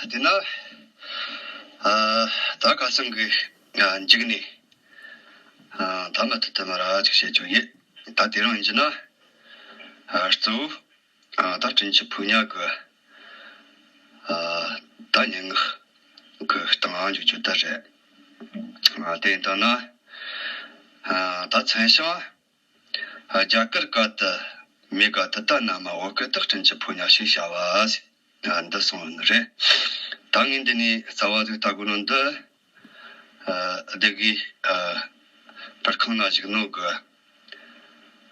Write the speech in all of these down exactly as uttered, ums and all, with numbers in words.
དེ་ན་ཨ་ད་ཁ་སང་གི་ཨ་མཇུག་ནས་ཨ་ད་མ་ཐུབ་ཐུབ་མ་ར་ཅིག་བཤད་ཆོག་ཡིན། ད་དེ་རིང་ཡིན་གྱི་ན་ཨ་གཙོ་བོ་ཨ་ད་དྲིན་ཆེན་ཕོ་ཉ་གི་ཨ་ད་སྙན་ངག་གི་སྟེང་ང་འཇུག་རྒྱུ་ད་རེད། ཨ་དེ་ཡིན་ད་ན་ཨ་ད་མཚན་བྱང་རྒྱ་གར་ག་ཏུ་མེ་ག་ཏུ་ད་ན་མ་བོད་སྐད་དུ་དྲིན་ཆེན་ཕོ་ཉ་ཞེས་བྱ་བ་ཟེར། ཨ་འདི་གསུངས་ཡོད་ནི་རེད། ད་ངས་འདི་ནས་རྩ་བ་ཟིག་ལྟ་དགོས་ནོ་འདི་ཨ་སྡེ་དགེ་ཨ་པར་ཁང་ན་བཞུགས་ནོ་གི་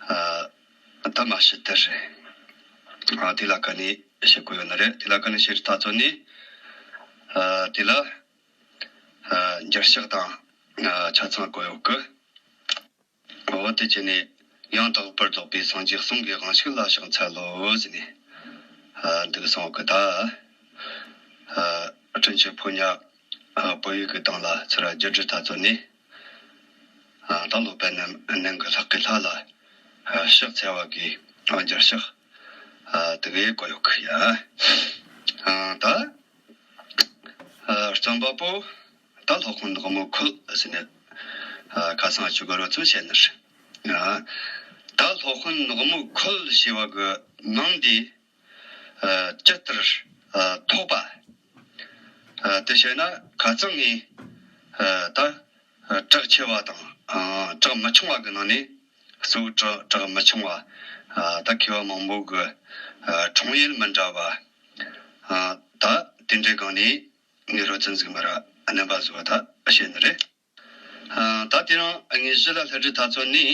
ཨ་ད་མ་ཤི་དེ་རེད། ཨ་དེ་ལ་ཀ་ནས་བཤད་དགོས་ཡོད་ནི་རེད། དེ་ལ་ཀ་ནས་བཤད་རྒྱུ་ད་ཚོ་ནི་ཨ་དེ་ལ་ཨ་འགྱུར་ཕྱག་དང་ཨ་ཆ་ཚང་བཀོད་ཡོད་གི། འོ་དེ་བྱས་ནས་ཡང་དག་པར་རྫོགས་པའི་སངས་རྒྱས་གསུང་གི་དབང་ཕྱུག་ལ་ཕྱག་འཚལ་ལོ་ཟེར་ནས་ཨ་འདུག་གསུངས་གི། ད་ཨ་དྲིན་ཆེན་ཕོ་ཉ་ཨ་བོད་ཡིག་གི་སྟེང་ལ་ཚུར་བསྒྱུར་རྒྱུ་ད་ཚོ་ནས་ཨ་ད་སློབ་དཔོན་རྣམས་ནང་གི་ལྷག་གི་ལྷ་ལ་ཨ་ཕྱག་འཚལ་བ་གི་ཨ་འགྱུར་ཕྱག་ཨ་དེ་གའི་བཀོད་ཡོད་གི་ཡ། ཨ་ད་ཨ་རྩོམ་པ་པོ་ད་སློབ་དཔོན་ནག་མོ་ཁོལ་ཟེར་ནས་ཨ་ཁ་སང་ཆུ་གོ་རོ་ཚོས་བཤད་ནི་རེད། ཨ་ད་སློབ་དཔོན་ནག་མོ་ཁོལ་ཞེས་པ་གི་མིང་འདི་ཨ་ཇི་ལྟར་ཨ་ཐོགས་པ། ཨ་དེ་བཤད་ན་ཁ་རྩང་ངས་ཨ་ད་ཨ་གྲགས་ཆེ་བ་དང་ཨ་གྲགས་མི་ཆུང་བ་གི་ནང་ནས་གཙོ་བོ་གྲགས་གྲགས་མི་ཆུང་བ་ཨ་ད་མཁས་པ་མང་པོ་གི་ཨ་འཁྲུངས་ཡུལ་མི་འདྲ་བ་ཨ་ད་དེ་འདྲའི་སྒང་ནས་ངས་རོ་ཙམ་ཟིག་མ་ར་རྣམ་པ་བཟོ་བ་ད་བཤད་ནི་རེད། ཨ་ད་དེ་རིང་དངོས་གཞི་ལ་སླེབས་རྒྱུ་ད་ཚོ་ནི་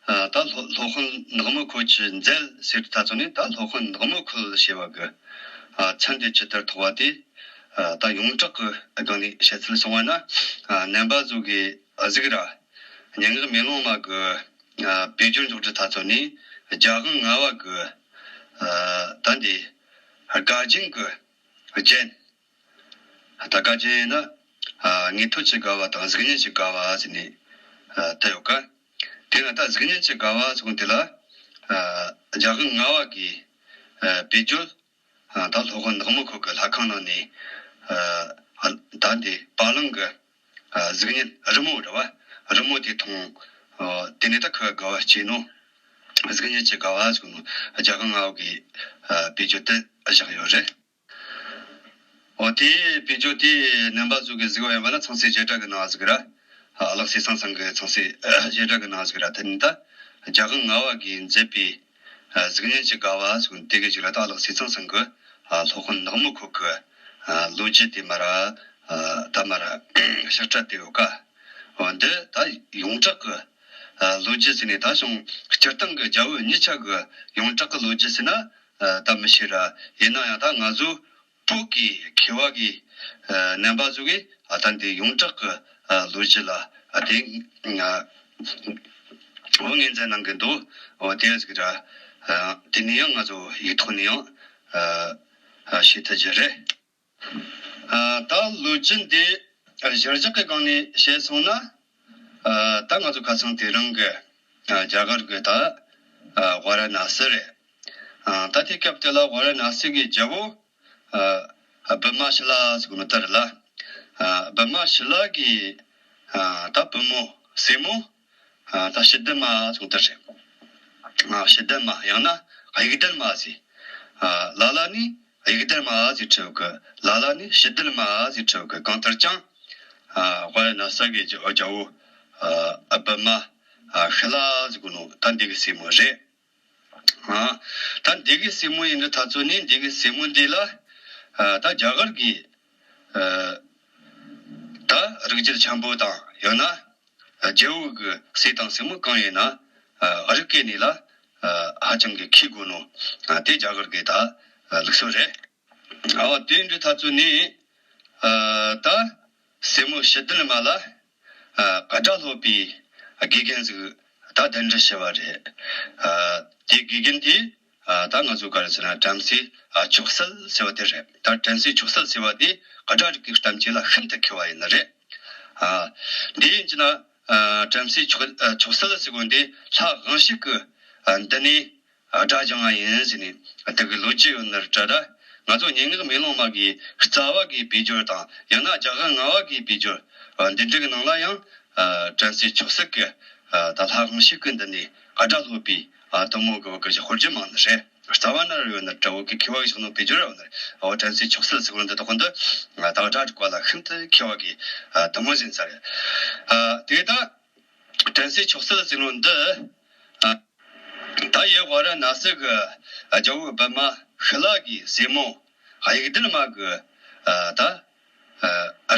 ཨ་ད་སློབ་སློབ་དཔོན་ནག་མོ་ཁོལ་གྱི་མཛད་ཟེར་རྒྱུ་ད་ཚོ་ནི་ད་སློབ་དཔོན་ནག་མོ་ཁོལ་ཞེས་པ་གི་ཨ་མཚན་དེ་ཇི་ལྟར་ཐོགས་པ་དེ་ཨ་ད་ཡོངས་གྲགས་ཀྱི་སྒང་ནས་བཤད་ཚུལ་སོང་བ་ན་ཨ་རྣམ་པ་བཟོ་གི་གཟིགས་ར། སྙན་ངག་མེ་ལོང་མ་གི་ཨ་དཔེ་བརྗོད་འཇོག་རྒྱུ་ད་ཚོ་ནི་རྒྱ་དབང་ལྔ་པ་གི་ཨ་ད་འདི་དགའ་ལྗོན་གི་རྒྱན། ད་དགའ་ལྗོན་ཡིན་ན་ཨ་དངོས་ཐོབ་ཀྱི་དགའ་བ་དང་གཟུགས་བརྙན་གྱི་དགའ་བ་ཟེར་ནས་ཨ་བསྟན་ཡོད་ཀ། དེ་ན་ད་གཟུགས་བརྙན་གྱི་དགའ་བ་ཟེར་གོ་དེ་ལ་ཨ་རྒྱ་དབང་ལྔ་པ་གི་ཨ་དཔེ་བརྗོད་ཨ་ད་སློབ་དཔོན་ནག་མོ་ཁོལ་གི་ལྷ་ཁང་ནང་ནས་ཨ་ད་འདི་བ་ལང་གི་ཨ་གཟུགས་བརྙན་རི་མོ་རེད་བ། རི་མོ་དེ་མཐོང་ཨ་དེ་ནས་ད་ཁོས་དགའ་བ་སྐྱེས་ནོ། གཟུགས་བརྙན་གྱི་དགའ་བ་ཟེར་གོ་ནོ་རྒྱ་དབང་ལྔ་པ་གི་ཨ་དཔེ་བརྗོད་དེ་བཞག་ཡོད་རེད། འོ་དེའི་དཔེ་བརྗོད་དེ་རྣམ་པ་བཟོ་གི་གཟིགས་པ་ཡིན་པ་ན་ཚངས་སྲས་བྱེ་བྲག་གི་ནང་ཟིག་ར། ཨ་ལགས་སྲས་ཚངས་དབྱངས་གི་ཚངས་སྲས་བྱེ་བྲག་གི་ནང་ཟིག་ར། དེ་ནི་ད་རྒྱ་དབང་ལྔ་པ་གིས་མཛད་པའི་ཨ་གཟུགས་བརྙན་གྱི་དགའ་བ་ཟེར་དེ་གི་ཅིག་ལ་ད་ལགས་སྲས་ཚངས་དབྱངས་གི་ཨ་སློབ་དཔོན་ནག་མོ་ཁོལ་གི་ཨ་ལོ་རྒྱུས་དེ་མ་ར་ཨ་ད་མ་ར་ཕྱག་བྲིས་དེ་ཡོད་ཀ། འོ་འདི་ད་ཡོངས་གྲགས་གི་ཨ་ལོ་རྒྱུས་ཟེར་ནས་ད་བྱུང་སྤྱིར་བཏང་གི་རྒྱ་བོད་གཉིས་ཆ་གི་ཡོངས་གྲགས་གི་ལོ་རྒྱུས་ཟེར་ན་ཨ་ད་མི་ཤེས་ར། ཡིན་ན་ཡང་ད་ང་ཚོ་བོད་ཀྱི་མཁས་པ་གི་ཨ་རྣམ་པ་ཚོ་གིས་ཨ་ད་འདི་ཡོངས་གྲགས་ཀྱི་ཨ་ལོ་རྒྱུས་ལ་ཨ་དེ་ཨ་འོ་ངོས་འཛིན་གནང་གི་འདུག་འོ་དེ་ཟིག་ར། ཨ་དེ་ནས་ཡང་ང་ཚོ་ཡིག་ཐོག་ནས་ཡང་ཨ་ཨ་ཤེས་ཐུབ་རྒྱུ་རེད། ཨ་ད་ལོ་རྒྱུས་འདི་ཨ་གཞིར་བཞག་གི་སྒང་ནས་བཤད་སོང་ན་ཨ་ད་ང་ཚོ་ཁ་སང་དེ་རིང་གི་ཨ་རྒྱ་གར་གི་ད་ཨ་ཝཱ་ར་ཎ་སི་རེད། ཨ་ད་དེ་སྐབས་དེ་ལ་ཝཱ་ར་ཎ་སི་གི་རྒྱལ་པོ་ཨ་བི་མ་ཤི་ལ་ཟེར་གོ་ནོ་དེ་རེད་ལ། ཨ་བི་མ་ཤི་ལ་གི་ཨ་ད་བུ་མོ་སྲས་མོ་ཨ་ད་ཤི་དྷརྨ་ཟེར་གོ་དེ་རེད། ཨ་ཤི་དྷརྨ་ཡང་ན་དབྱུག་དྷརྨ་ཟེར། ཨ་ལ་ལ་ནི་དབྱུག་དྷརྨ་ཟེར་བྲིས་གི། ལ་ལ་ནི་ཤི་དྷརྨ་ཟེར་བྲིས་གི། གང་ལྟར་ཀྱང་ཨ་ཝཱ་ར་ཎ་སི་གི་རྒྱལ་པོ་ཨ་བི་མ་ཨ་ཤི་ལ་ཟེར་གོ་ནོ་ད་འདི་གི་སྲས་མོ་རེད། ཨ་ད་འདི་གི་སྲས་མོ་ཡིན་གི་ད་ཚོ་ནི་འདི་གི་སྲས་མོ་འདི་ལ་ཨ་ད་རྒྱ་གར་གི་ཨ་ད་རིག་རྒྱུད་ཆེན་པོ་དང་ཡང་ན་རྒྱལ་པོ་གི་སྲས་དང་སྲས་མོ་གང་ཡིན་ན་ཨ་རིག་གི་ནི་ལ་ཨ་ཧ་ཅང་གི་མཁས་དགོས་ནོ་ཨ་དེ་རྒྱ་གར་གི་ད་ཨ་ལུགས་སྲོལ་རེད། ཨ་དེ་འདྲ་ད་ཚོ་ནི་ཨ་ད་སྲས་མོ་ཤི་དྷརྨ་ལ་ཨ་དགྲ་སློབ་པའི་དགེ་རྒན་ཟིག་ད་གདན་འདྲེན་བྱས་པ་རེད། ཨ་དེ་དགེ་རྒན་དེ་ཨ་ད་ང་ཚོ་ག་རེ་ཟེར་ན་བྲམ་ཟེ་ཨ་ཆོས་གསལ་ཟེར་བ་དེ་རེད། ད་བྲམ་ཟེ་ཆོས་གསལ་ཟེར་བ་དེ་དགྲ་རིག་གི་གཏམ་རྒྱུད་ལ་ཤིན་ཏུ་མཁས་པ་ཡིན་ནི་རེད། ཨ་འདི་ཡིན་གྱི་ན་ཨ་བྲམ་ཟེ་ཆོས་ཨ་ཆོས་གསལ་ཟེར་གོ་འདི་ལྷ་དབང་ཕྱུག་གི་ཨ་འདི་ནས་ཨ་དགྲ་བཅོམ་པ་ཡིན་ཟེར་ནས་ཨ་དེ་གི་ལོ་རྒྱུས་ཡོད་ནི་རེད་དྲ། ད་ ང་ཚོ་སྙན་ངག་མེ་ལོང་མ་གི་རྩ་བ་གི་དཔེ་སྦྱོར་དང་ཡང་ན་རྒྱལ་དབང་ལྔ་པ་གི་དཔེ་སྦྱོར་འདི་འདྲ་གི་ནང་ལ་ཡང་དྲན་གསོའི་ཆོག་སྲིད་ཀྱི་ད་ལྷ་ཁང་ཞིག་གི་འདི་ནས་ག་སྒྲ་སློབ་པའི་དུ་མོ་གི་བ་གི་ཞིག་དཔེར་བརྗོད་མང་ནི་རེད། རྩ་བ་ན་རེ་ཡོད་ན་དྲ་བོ་གི་མཁས་པ་གི་ཞིག་ནང་དཔེ་སྦྱོར་ཡོད་ནི་རེད། འོ་དྲན་གསོའི་ཆོག་སྲིད་ཟེར་བ་འདི་དག་འདི་ད་སྒྲ་སྒྲིག་པ་ལ་ཤིན་ཏུ་མཁས་པ་གི་དུ་མོ་ཟིན་ས་རེད། དེ་ད་དྲན་གསོའི་ཆོག་སྲིད་ཟེར་བ་འདི། ད་ཡེ་ཝཱ་ར་ཎ་སི་གི་རྒྱལ་པོ་བི་མ་ཤི་ལ་གི་སྲས་མོ་དབྱུག་ལྡན་མ་གི་ད་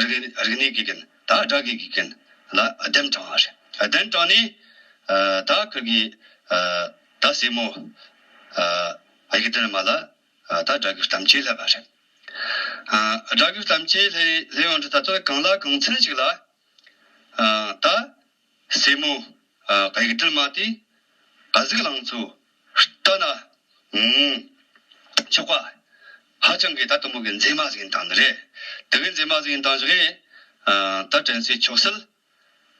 རིག་རིག་གནས་དགེ་རྒན་ད་སྒྲ་གི་དགེ་རྒན་ལ་གདན་དྲངས་པ་རེད། གདན་དྲངས་ནས་ད་ཁིར་གི་ད་སྲས་མོ་དབྱུག་ལྡན་མ་ལ་ད་སྒྲ་གི་གཏམ་ཆོས་སླེབས་པ་རེད། སྒྲ་གི་གཏམ་ཆོས་སླེབས་སླེབས་ཡོང་དུས་ད་ཚོ་གང་ལ་གང་འཚམ་ཞིག་ལ་ད་སྲས་མོ་ཨ་དབྱུག་ལྡན་མ་དེ་ག་ཟིག་ལང་ཚོ་ལྟ་ན་ཆོག་པ་ཧ་ཅང་གི་ད་དུ་མོ་གི་མཛེས་མ་ཟིག་ཡིན་བཏང་ནི་རེད། དེ་གི་མཛེས་མ་ཟིག་ཡིན་བཏང་ཞིག་གི་ད་དྲན་གསོའི་ཆོག་སྲིད་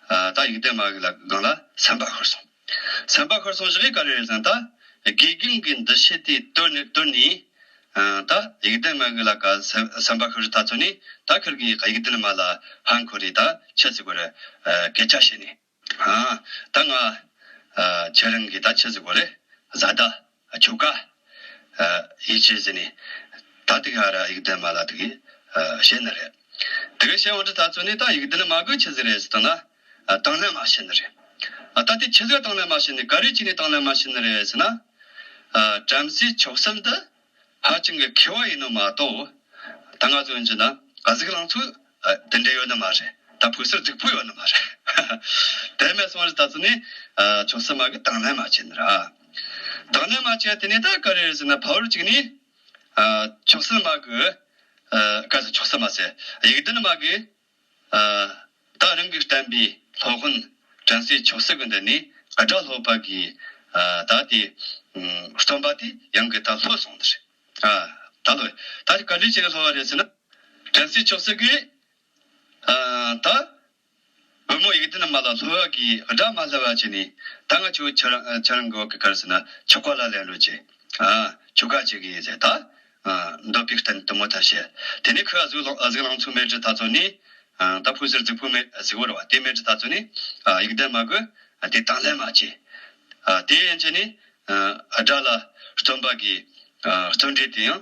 ད་དབྱུག་ལྡན་མ་གི་ལ་སྒང་ལ་སེམས་པ་ཤོར་སོང་། སེམས་པ་ཤོར་སོང་ཞིག་གི་ག་རེ་རེད་ཟེར་ན་ད་དགེ་རྒན་གི་འདུ་ཤེས་དེ་དོར་ནས་དོར་ནས། ད་དབྱུག་ལྡན་མ་གི་ལ་ཀ་སེམས་པ་ཤོར་ད་ཚོ་ནས་ད་ཁིར་གི་དབྱུག་ལྡན་མ་ལ་ཧང་ཁོ་རེ་ད་ཆི་ཟིག་གོ་རེ་སྐད་ཆ་བཤད་ནས། ད་ང་ཁྱེད་རང་གི་ད་ཆི་ཟིག་གོ་རེ་བཟའ་ཟླ་ཁྱོ་ག་ཡིད་ཆེས་ཟིན་ནས་ད་དེ་ག་ར་དབྱུག་ལྡན་མ་ལ་དེ་གི་བཤད་ནི་རེད། དེ་གི་བཤད་འོང་དུས་ད་ཚོ་ནས་ད་དབྱུག་ལྡན་མ་གི་ཆི་ཟིག་རེད་ཟེར་ན་དང་ལེན་མ་བྱེད་ནི་རེད། ད་དེ་ཆི་ཟིག་དང་ལེན་མ་བྱེད་ནི་ག་རེ་བྱས་ནས་དང་ལེན་མ་བྱེད་ནི་རེད་ཟེར་ན། དྲན་གསོའི་ཆོག་སྲིད་འདི་ཧ་ཅང་གི་མཁས་པ་ཡིན་ནོ་མ་གཏོགས། ད་ང་ཚོ་ཡིན་གྱི་ན་ག་ཟིག་ལང་ཚོ་དེ་འདྲ་ཡོད་ནི་མ་རེད། ད་ཕུགས་སུ་རྫིག་པོ་ཡོད་ནི་མ་རེད། དེ་མེད་སོང་རེད་ད་ཚོ་ནི་ཆོག་སྲིད་མ་གི་དང་ལེན་མ་བྱེད་ནི་ར། དང་ལེན་མ་བྱེད་དེ་ནས་ད་ག་རེ་རེད་ཟེར་ན་ཕ་བར་གཅིག་ནི་ཆོག་སྲིད་མ་གི་ག་ཟེར་ཆོག་སྲིད་མ་ཟེར་དབྱུག་ལྡན་མ་གི་ད་རང་གིས་བསྟན་པའི་སློབ་དཔོན་དྲན་གསོའི་ཆོག་སྲིད་ཀྱི་མདུན་ནས་སྒྲ་སློབ་པ་གི་ད་དེ་སྟོན་པ་དེ་ཡང་གི་ད་ལྷོད་སོང་ནི་རེད། ད་ལོ་ད་ག་འདྲ་བྱས་ནས་ལྷོད་པ་རེད་ཟེར་ན། དྲན་གསོའི་ཆོག་སྲིད་ཀྱིས་ད་བུ་མོ་དབྱུག་ལྡན་མ་ལ་ལྷོད་པ་གི་སྒྲ་མ་སླེབས་པ་བྱས་ནས་ད་ང་ཁྱོད་ཁྱེད་རང་ཁྱེད་རང་གི་བ་གི་ག་རེ་ཟེར་ན་ཁྱོ་ག་ལ་ལེན་རོགས་བྱེད། ཁྱོ་ག་བྱེད་གི་ཡིན་ཟེར་ད། འདོད་པའི་རྟེན་དུ་མོ་ཐ་ཤེ། དེ་ནས་ཁོས་གཟུགས་ལང་གཟུགས་ལང་ཚོ་མེད་དྲི་ད་ཚོ་ནི། ད་ཕུགས་སུ་རྫིག་པོ་མེད་གཟིགས་བོར་བ་དེ་མེད་དྲི་ད་ཚོ་ནི། དབྱུག་ལྡན་མ་གི་དེ་དང་ལེན་མ་བྱེད། དེ་ཡན་ཆད་ནི། སྒྲ་ལ་སྟོན་པ་གི་བརྩོན་འགྲུས་དེ་ཡང་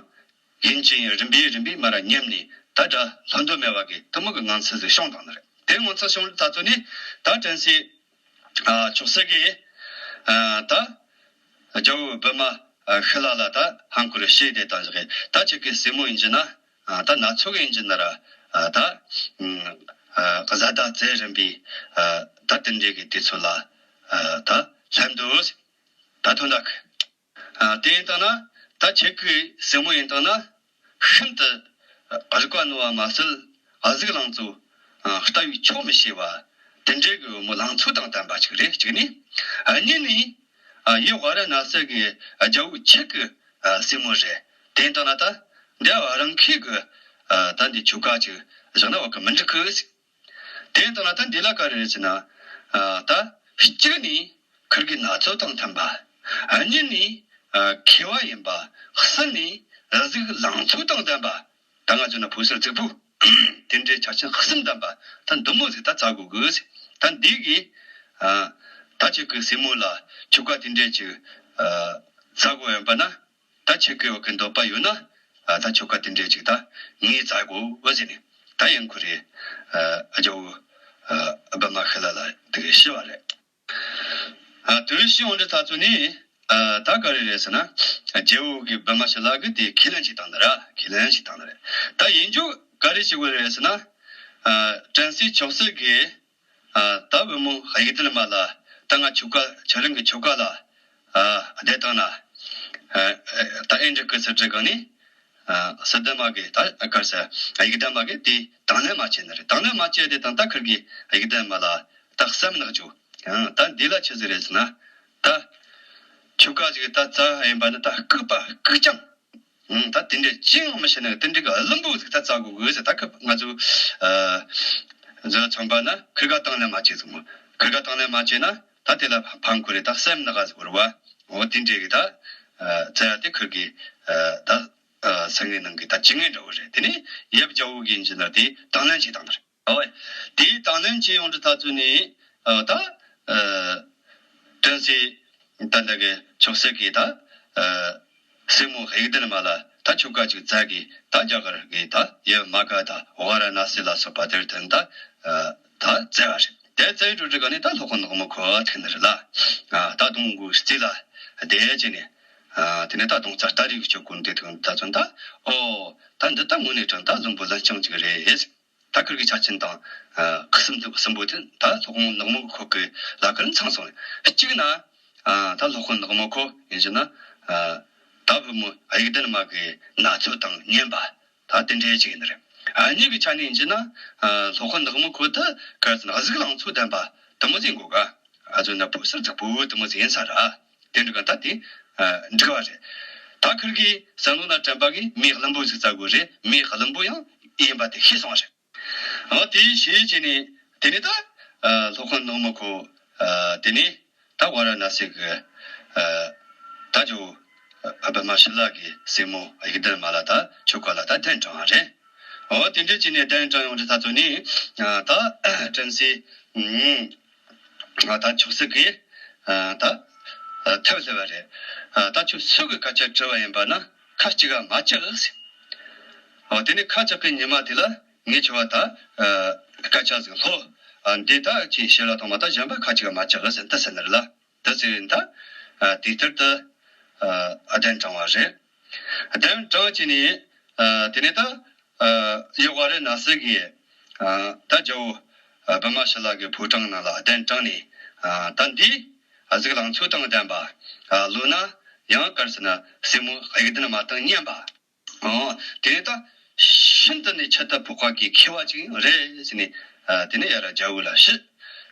ཡིན་གཅིག་རིམ་པས་རིམ་པས་མར་ཉམས་ནས་ད་སྒྲ་ལྷོད་འདོད་མེད་པ་གི་དུ་མོ་གི་ངང་ཚུལ་ཟིག་བྱུང་བཏང་ནི་རེད། དེ་ངང་ཚུལ་བྱུང་ད་ཚོ་ནི་ད་དྲན་གསོའི། ཆོག་སྲིད་ཀྱིས། ད། རྒྱལ་པོ་བི་མ་ཤི་ལ་ལ་ད་ཧང་ཁུ་རུ་ཤེས་དེ་དང་ཞིག་ད་ཁྱེད་ཀྱི་སྲས་མོ་ཡིན་གྱི་ན། ད་ན་ཚོད་ཀྱི་ཡིན་གྱི་ན་ར། ད། བཟའ་ཟླ་བཙལ་རིམ་པའི། ད་དེ་འདྲའི་གི་དུས་ཚོད་ལ། ད་ལྷན་དུ། ད་ཐོན་ད་གི། དེ་ཡིན་དང་ན་ད་ཁྱེད་ཀྱི་སྲས་མོ་ཡིན་དང་ན། ཤིན་ཏུ་རིག་པ་རྣོ་བ་མ་ཟད་གཟུགས་ལང་ཚོ་ལྟ་བས་ཆོག་མི་ཤེས་པ་དེ་འདྲའི་གི་མོ་ལང་ཚོ་དང་ལྡན་པ་ཅིག་རེད་གཅིག་ནི། གཉིས་ནི། ཡེ་ཝཱ་ར་ཎ་སི་གི་རྒྱལ་པོ་ཁྱེད་ཀྱི་སྲས་མོ་རེད། དེ་ཡིན་དང་ན་ད་འདི་རང་ཁྱེད་ཀྱི་ད་འདི་ཁྱོ་ག་ཅིག་བཞག་ན་བ་གི་མི་འགྲིག་གི། དེ་ཡིན་དང་ན་ད་འདི་ལ་ག་རེ་རེད་ཟེར་ན། ད་གཅིག་ནི་ཁིར་གི་ན་ཚོད་དང་མཐུན་པ། གཉིས་ནི་མཁས་པ་ཡིན་པ། གསུམ་ནི་གཟུགས་ལང་ཚོ་དང་ལྡན་པ། ད་ང་ཚོ་ན་ཕོ་གསར་རྫིག་པོ། དེ་འདྲའི་ཆ་རྐྱེན་གསུམ་ལྡན་པ་ད་འདི་མོ་ཟིག་ད་བཙལ་དགོས་གི། ད་འདི་གི་ད་ཁྱེད་ཀྱི་སྲས་མོ་ལ་ཁྱོ་ག་དེ་འདྲའི་ཅིག་བཙལ་དགོས་ཡོད་པ་ན། ད་ཁྱེད་ཀྱི་འོག་གི་འདོད་པ་ཡོད་ན། ད་ཁྱོ་ག་དེ་འདྲའི་ཅིག་ད་ངས་བཙལ་དགོས་ཟེར་ནས་ད་ཡང་ཁོ་རེ་རྒྱལ་པོ་བི་མ་ཤི་ལ་ལ་དེ་གི་ཞུས་པ་རེད། དེ་ཞུས་འོང་དུས་ད་ཚོ་ནི་ད་ག་རེ་རེད་ཟེར་ན། རྒྱལ་པོ་གི་བི་མ་ཤི་ལ་གི་དེ་ཁས་ལེན་ཞིག་བཏང་ནི་ར་ཁས་ལེན་ཞིག་བཏང་ནི་རེད། ད་ཡིན་རྒྱུ་ག་རེ་ཞིག་དགོས་རེད་ཟེར་ན། དྲན་གསོའི་ཆོག་སྲིད་གི་ད་བུ་མོ་དབྱུག་ལྡན་མ་ལ་ད་ང་ཁྱོ་ག་ཁྱེད་རང་གི་ཁྱོ་ག་ལ་བསྡད་བཏང་ན། ད་ཨེ་འགྲིག་གི་ཟེར་དྲི་གང་ནི། སི་ཏཱ་མ་གི་ད་གར་ས་དབྱུག་ལྡན་མ་གི་དེ་དང་ལེན་མ་བྱས་ནི་རེད། དང་ལེན་མ་བྱས་དེ་དང་ད་ཁིར་གི་དབྱུག་ལྡན་མ་ལ་ད་སེམས་ནག་བཅུག་ད་འདི་ལ་ཆི་ཟིག་རེད་ཟེར་ན། ད་ཁྱོ་ག་ཅིག་ད་བཙལ་ཡིན་པ་ནི་ད་ལྐུགས་པ་ལྐུགས་རྐྱང་། ད་དེ་འདྲའི་ཅི་ཡང་མི་ཤེས་ནས་དེ་འདྲའི་གི་བླུན་པོ་ཟིག་ད་བཙལ་དགོས་གི་ཟེར། ད་ཁི་ང་ཚོ་ཚོ་ཚོང་པ་ན་ཁིར་ག་དང་ལེན་མ་བྱས་ཟིག་མོ། ཁིར་ག་དང་ལེན་མ་བྱས་ན་ད་དེ་ལ་ཕ་ཁུ་རེ་ད་སེམས་ནག་ཟིག་བོར་བ། འོ་དེ་འདྲའི་གི་ད་བཙལ་དེ་ཁིར་གི་ད་ ཨ་སེང་གེ་ནང་གི་ད་ཇི་ངན་འདྲ་བོ་རེད། དེ་ནས་ཡབ་རྒྱལ་པོ་གིས་ཡིན་གྱི་ན་དེ་དང་ལེན་བྱས་བཏང་ནི་རེད། ཨོ། དེ་དང་ལེན་བྱས་ཡོང་དུས་ད་ཚོད་ནས་ཨ་ད་ཨ་བྲམ་ཟེ་ད་ལྟ་གི་ཆོས་སྲིད་ཀྱི་ད་ཨ་སྲས་མོ་གཡུ་ལྡན་མ་ལ་ད་ཆོ་ག་ཅིག་བཙལ་གི་ད་རྒྱ་གར་གི་ད་ཡབ་མ་ག་ད་ཝཱ་ར་ཎ་སི་ལ་སོགས་པ་དེར་ཐོན་ད་ཨ་ད་བཙལ་བ་རེད། དེ་བཙལ་འགྲོ་དུས་ག་ནས་ད་སློབ་དཔོན་ནག་མོ་ཁོ་ཐུག་ནི་རེད་ལ། ཨ་ད་དུང་གི་རྩིས་ལ་བསྡད་བྱས་ནས། ཨ་དེ་ནས་ད་དུང་རྩ་ལྟ་རིག་སྤྱོད་སྐོར་འདི་ཐོན་ད་ཚོད་ད། ཨོ་ད་འདི་ད་དངོས་གནས་དྲང་ད་བླུན་པོ་ལན་ལྕང་ཅིག་རེད། ད་ཁིར་གི་ཆ་རྐྱེན་དང་ཨ་གསུམ་དུ་གསུམ་པོ་དེ་ད་སློབ་དཔོན་ནག་མོ་ཁོ་གི་ལ་ཁིར་ཚང་སོང་། གཅིག་ན་ཨ་ད་སློབ་དཔོན་ནག་མོ་ཁོ་ཡིན་གྱི་ན་ཨ་ད་བུ་མོ་གཡུ་ལྡན་མ་གི་ན་ཚོད་དང་ཉན་པ། ད་དེ་འདྲའི་ཅིག་ཡིན་ནི་རེད། ཨ་གཉིས་ཀྱི་ཆ་ནས་ཡིན་གྱི་ན་ཨ་སློབ་དཔོན་ནག་མོ་ཁོ་ད་ག་ཟེར་ན་གཟུགས་ལང་ཚོ་ལྡན་པ་དེ་མོ་ཟིག་གོ་ག་ཨ་ཚོ་ན་བུ་གསར་ཚ་བུ་དེ་མོ་ཟིག་ཡིན་ས་ར། དེ་འདྲ་ག་ད་དེ་ཨ་འགྲིག་པ་རེད། ད་ཁིར་གི་བསམ་བློ་ན་དྲན་པ་གིས་མི་བླུན་པོ་ཟིག་བཙལ་དགོས་རེད། མི་བླུན་པོ་ཡང་ཡིན་པ་དེ་ཤེས་སོང་བ་རེད། ཨ་དེ་ཤེས་བྱས་ནས་དེ་ནས་ད་ཨ་སློབ་དཔོན་ནག་མོ་ཁོ་ཨ་དེ་ནས་ད་ཝཱ་ར་ཎ་སི་གི་ཨ་ད་ཇོ་ཨ་བི་མ་ཤི་ལ་གི་སྲས་མོ་གཡུ་ལྡན་མ་ལ་ད་ཆོ་ག་ལ་ད་གདན་དྲངས་པ་རེད། ཨོ་དེ་འདྲ་བྱས་ནས་གདན་དྲངས་ཡོང་དུས་ད་ཚོད་ནས་ཨ་ད་བྲམ་ཟེ་ཨ་ད་ཆོས་སྲིད་ཀྱིས་ཨ་ད་ཨ་ཐབས་སླེབས་པ་རེད། ཨ་ད་ཁྱོད་སུ་གི་སྐད་ཆ་དྲི་བ་ཡིན་པ་ན་ཁ་གཅིག་ག་མ་བཅག་ཟེར། ཨོ་དེ་ནས་ཁ་བཅག་གི་ཉི་མ་དེ་ལ་ངས་ཁྱོད་བ་ད་ཨ་སྐད་ཆ་ཟིག་སློབ། ཨ་འདི་ད་ཁྱོས་ཤེས་ལ་ཐོག་མ་ད་གཞན་པ་ཁ་གཅིག་ག་མ་བཅག་ཟེར་ད་ཟེར་ནི་རེད་ལ། ད་ཟེར་ད་ཨ་དེ་ལྟར་དུ་ཨ་གདན་དྲངས་པ་རེད། གདན་དྲངས་བྱས་ནས་ཨ་དེ་ནས་ད་ཨ་ཡབ་ཝཱ་ར་ཎ་སི་གི་ཨ་ད་རྒྱལ་པོ་ཨ་བི་མ་ཤི་ལ་གི་ཕོ་བྲང་ནང་ལ་གདན་དྲངས་ནས་ཨ་ད་འདི་ཨ་གཟུགས་ལང་ཚོ་དང་ལྡན་པ། ཨ་ལོ་ན་ཡང་ག་རེ་ཟེར་ན་སྲས་མོ་གཡུ་ལྡན་མ་དང་མཉམ་པ། ཨོ་དེ་ནས་ད་ཤིན་ཏུ་ནས་ཁྱད་དུ་འཕགས་པ་གི་མཁས་པ་ཅིག་ཡང་རེད་ཟེར་ནས་ཨ་དེ་ནས་ཡར་རྒྱལ་པོ་ལ་ཞུས།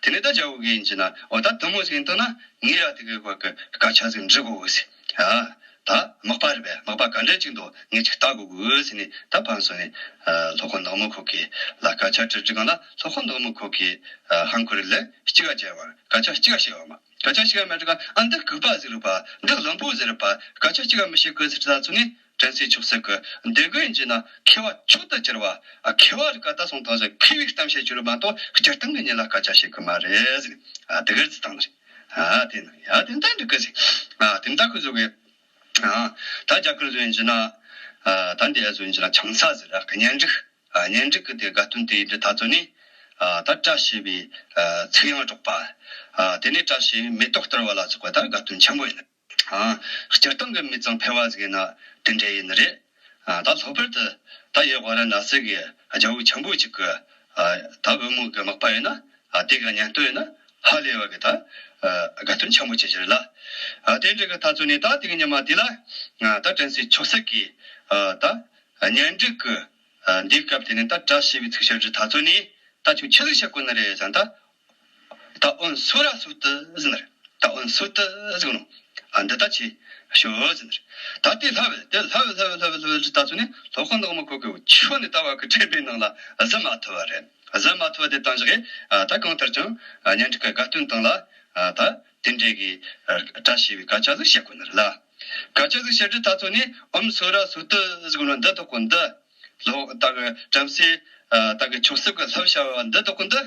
དེ་ནས་ད་རྒྱལ་པོ་གིས་ཡིན་གྱི་ན་འོ་ད་དེ་མོ་ཟིག་ཡིན་དང་ན་ངས་ར་དེ་གི་བར་གི་སྐད་ཆ་ཟིག་འདྲི་དགོས་ཟེར། ཨ་ད་མག་པ་རེད་པས། མག་པ་ག་འདྲ་ཅིག་འདུག་ངས་ཅིག་ལྟ་དགོས་གི་ཟེར་ནས་ད་ཕར་སོང་ནས་ཨ་སློབ་དཔོན་ནག་མོ་ཁོ་གི་ལ་སྐད་ཆ་དྲི་དུས་སྒང་ལ་སློབ་དཔོན་ནག་མོ་ཁོ་གི་ཨ་ཧང་ཁོ་རི་ལན་གཅིག་ག་བྱས་པ་སྐད་ཆ་གཅིག་ག་བཤད་པ་མ། སྐད་ཆ་གཅིག་ག་མ་དྲི་ག་ཨ་འདི་ལྐུགས་པ་ཟིག་རེད་པ། འདི་བླུན་པོ་ཟིག་རེད་པ། སྐད་ཆ་གཅིག་ག་མི་བཤད་གི་ཟེར་ད་ཚོད་ནས། བྲམ་ཟེ་ཆོས་སྲིད་ཀྱིས་འདི་གི་ཡིན་གྱི་ན་མཁས་པ་མཆོག་ཏུ་གྱུར་པ། ཨ་མཁས་པ་རིགས་ཀ་ད་སོང་དང་ཟེར་མཁས་པའི་གཏམ་བཤད་རྒྱུ་རེད་མ་གཏོགས་སྤྱིར་བཏང་གི་མྱི་ལ་སྐད་ཆ་བཤད་གི་མ་རེད་ཟེར། ཨ་དེ་གར་ཙི་བཏང་ནི་རེད། ཨ་དེ་ན་ཡ་དེ་འདྲ་འགྲིག་གི་ཟེར། ཨ་དེ་འདྲ་ཁོ་ཚོ་གི་ཨ་ད་རྒྱ་གར་ཚོ་ཡིན་གྱི་ན་ཨ་ད་འདི་ཨ་ཚོ་ཡིན་གྱི་ན་ཆང་ས་ཟེར། ཨ་གཉེན་སྒྲིག་ཨ་གཉེན་སྒྲིག་གི་དེ་དགའ་སྟོན་དེ་ཡིན་དུས་ད་ཚོད་ནས་ཨ་ད་བཀྲ་ཤིས་པའི་ཨ་ཚིག་ཡང་སྒྲོག་པ། ཨ་དེ་ནས་བཀྲ་ཤིས་པའི་མེ་ཏོག་གཏོར་བ་ལ་སོགས་པ་ད་དགའ་སྟོན་ཆེན་པོ་ཡིན། ཨ། སྤྱིར་བཏང་གི་མི་ཚང་ཕལ་བ་ཟིག་ཡིན་ན་དེ་འདྲ་ཡིན་ནི་རེད། ཨ། ད་ལྷག་པར་དུ་ད་ཡབ་ཝཱ་ར་ཎ་སི་གི་རྒྱལ་པོ་ཆེན་པོ་གཅིག་གི་ཨ། ད་བུ་མོ་གི་མག་པ་ཡིན་ན་ཨ། དེ་གི་གཉེན་སྟོན་ཡིན་ན་ཧ་ལས་པ་གི་ད་ཨ། དགའ་སྟོན་ཆེན་པོ་བྱེད་ཀྱི་རེད་ལ། ཨ། དེ་འདྲ་གི་ད་ཚོད་ནས་ད་དེ་གི་ཉི་མ་དེ་ལ་ཨ། ད་བྲམ་ཟེ་ཆོས་སྲིད་ཀྱིས་ཨ། ད་གཉེན་སྒྲིག་གི་ཨ། འདིའི་སྐབས་དེ་ནས་ད་བཀྲ་ཤིས་པའི་ཚིག་བཤད་རྒྱུ་ད་ཚོད་ནས། ད་ཁྱོད་ཆི་ཟིག་བཤད་དགོས་ནི་རེད་ཟེར་ན་ད། ད་འོན་སུ་ར་སུ་ཏི་ཟེར་ནི་རེད། ད་འོན་སུ་ཏི་ཟེར་ནོ། ཨ་འདི་ད་ཆི་ཤོད་ཟེར་ནི་རེད། ད་དེ་ལྷ་བས་དེ་ལྷ་བས་ལྷ་བས་ལྷ་བས་ལྷ་བས་ད་ཚོད་ནས་སློབ་དཔོན་ནག་མོ་ཁོ་གི་ཆོས་ནི་ལྟ་བ་གི་དྲན་པའི་ནང་ལ་གཟིམ་མ་ཐུབ་པ་རེད། གཟིམ་མ་ཐུབ་པ་དེ་བཏང་བཞག་གི་ཨ་ད་གང་ལྟར་ཀྱང་ཨ་གཉེན་སྒྲིག་གི་དགའ་སྟོན་སྟེང་ལ་ཨ་ད་དེ་འདྲའི་གི་ཨ་བཀྲ་ཤིས་པའི་སྐད་ཆ་ཟིག་བཤད་དགོས་ནི་རེད་ལ། སྐད་ཆ་ཟིག་བཤད་དུས་ད་ཚོད་ནས་འོན་སུ་ར་སུ་ཏི་ཟེར་ནོ་འདི་དག་གོ་འདི། ལོ་ད་གི་བྲམ་ཟེ་ཨ་ད་གི་ཆོས་སྲིད་ཀྱི་ལྷ་བྱ་བ་འདི་དག་གི་འདི།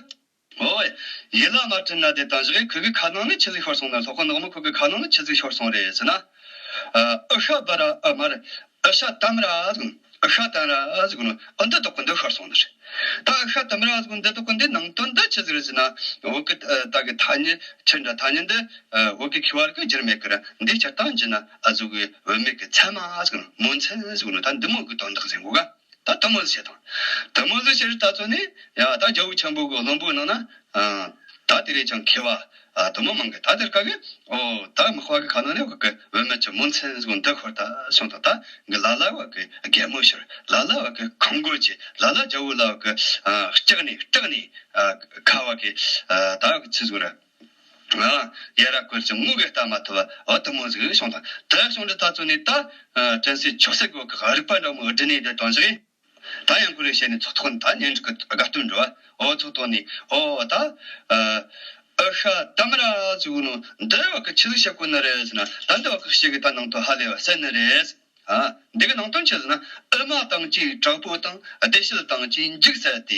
ཨོ། ཡིད་ལ་མ་དྲན་ན་དེ་དང་བཞག་ཁོ་གི་ཁ་ནང་ནས་ཆི་ཟིག་ཤོར་སོང་ན། སློབ་དཔོན་ནག་མོ་ཁོ་གི་ཁ་ནང་ནས་ཆི་ཟིག་ཤོར་སོང་རེད་ཟེར་ན། ཨ་ཨི་ཤ་བ་ར་ཨ་མ་ར་ཨི་ཤ་དམ་ར་ཟེར་ནོ། ཨི་ཤ་དམ་ར་ཟེར་ནོ། ཨ་འདི་དག་གི་འདི་ཤོར་སོང་ནི་རེད། ད་ཨི་ཤ་དམ་ར་ཟེར་ནོ་འདི་དག་གི་འདི་ནང་དོན་འདི་ཆི་ཟིག་རེད་ཟེར་ན། བོད་གི་ཨ་ད་གི་ཐ་སྙད་ཆི་འདྲ་ཐ་སྙད་འདི་ཨ་བོད་གི་མཁས་པ་རིགས་བསྒྱུར་མེད་ཀི་ར། འདི་སྤྱིར་བཏང་བགྱིས་ན་ཨ་ཟུག་གི་བུད་མེད་གི་མཚན་མ་ཟེར་ནོ། མོ་མཚན་ཟེར་ནོ། ད་འདི་མོ་གི་དོན་དག་ཟེར་གོ་ག་ད་དེ་མོ་ཟིག་བཤད་དང་། དེ་མོ་ཟིག་བཤད་རིགས་ད་ཚོད་ནས་ཡ་ད་རྒྱལ་པོ་ཆེན་པོ་གི་བློན་པོའི་ནང་ན་ཨ་ད་དེ་རེད་ཀྱང་མཁས་པ་ཨ་དེ་མོ་མང་གི། ད་དེར་ཀ་གི་ཨོ་ད་མག་པ་གི་ཁ་ནང་ནས་བ་གི་བུད་མེད་ཀྱི་མོ་མཚན་ཟིག་འདི་ཤོར་ད་སོང་དང་། ད་གི་ལ་ལ་བ་གི་རྒྱལ་མོ་ཤོར། ལ་ལ་བ་གི་ཁང་གོ་ཅི། ལ་ལ་རྒྱལ་པོ་ལ་བ་གི་ཨ་སྐྲག་ནས་སྐྲག་ནས་ཨ་ཁ་བ་གི་ཨ་ད་གི་ཆི་ཟིག་ར། ཨ། ཡ་ར་ཀོལ་ཅིག་ངུ་གི་ལྟ་མ་ཐུབ་པ་འོ་དེ་མོ་ཟིག་བྱུང་དང་། དེ་བྱུང་དུས་ད་ཚོད་ནས་ད་ཨ་བྲམ་ཟེ་ཆོས་སྲིད་གོ་གི་རིག་པ་འདྲ་མོ་བསྒྲིལ་ནས་དེ་དང་ཞིག་ད་ཡང་ཁོ་རེ་བཤད་ནས་ཚོགས་ཐོག་ནས་ད་གཉེན་སྒྲིག་གི་དགའ་སྟོན་འགྲོ་བ། འོ་ཚོགས་ཐོག་ནས་འོ་ད་ཨ་ཨི་ཤ་དམ་ར་ཟེར་གོ་ནོ་འདི་བ་གི་ཆི་ཟིག་བཤད་གོ་ནི་རེད་ཟེར་ན། ད་འདི་བ་གི་ཤེས་གི་ད་ནང་དོན་ཧ་ལས་པ་གསལ་ནི་རེད། ཨ། འདི་གི་ནང་དོན་ཆི་ཟེར་ན། ཨུ་མ་དང་བཅས་དྲག་པོ་དང་། བདེ་གཤེགས་དང་བཅས་འཇིགས་བསལ་ཏེ།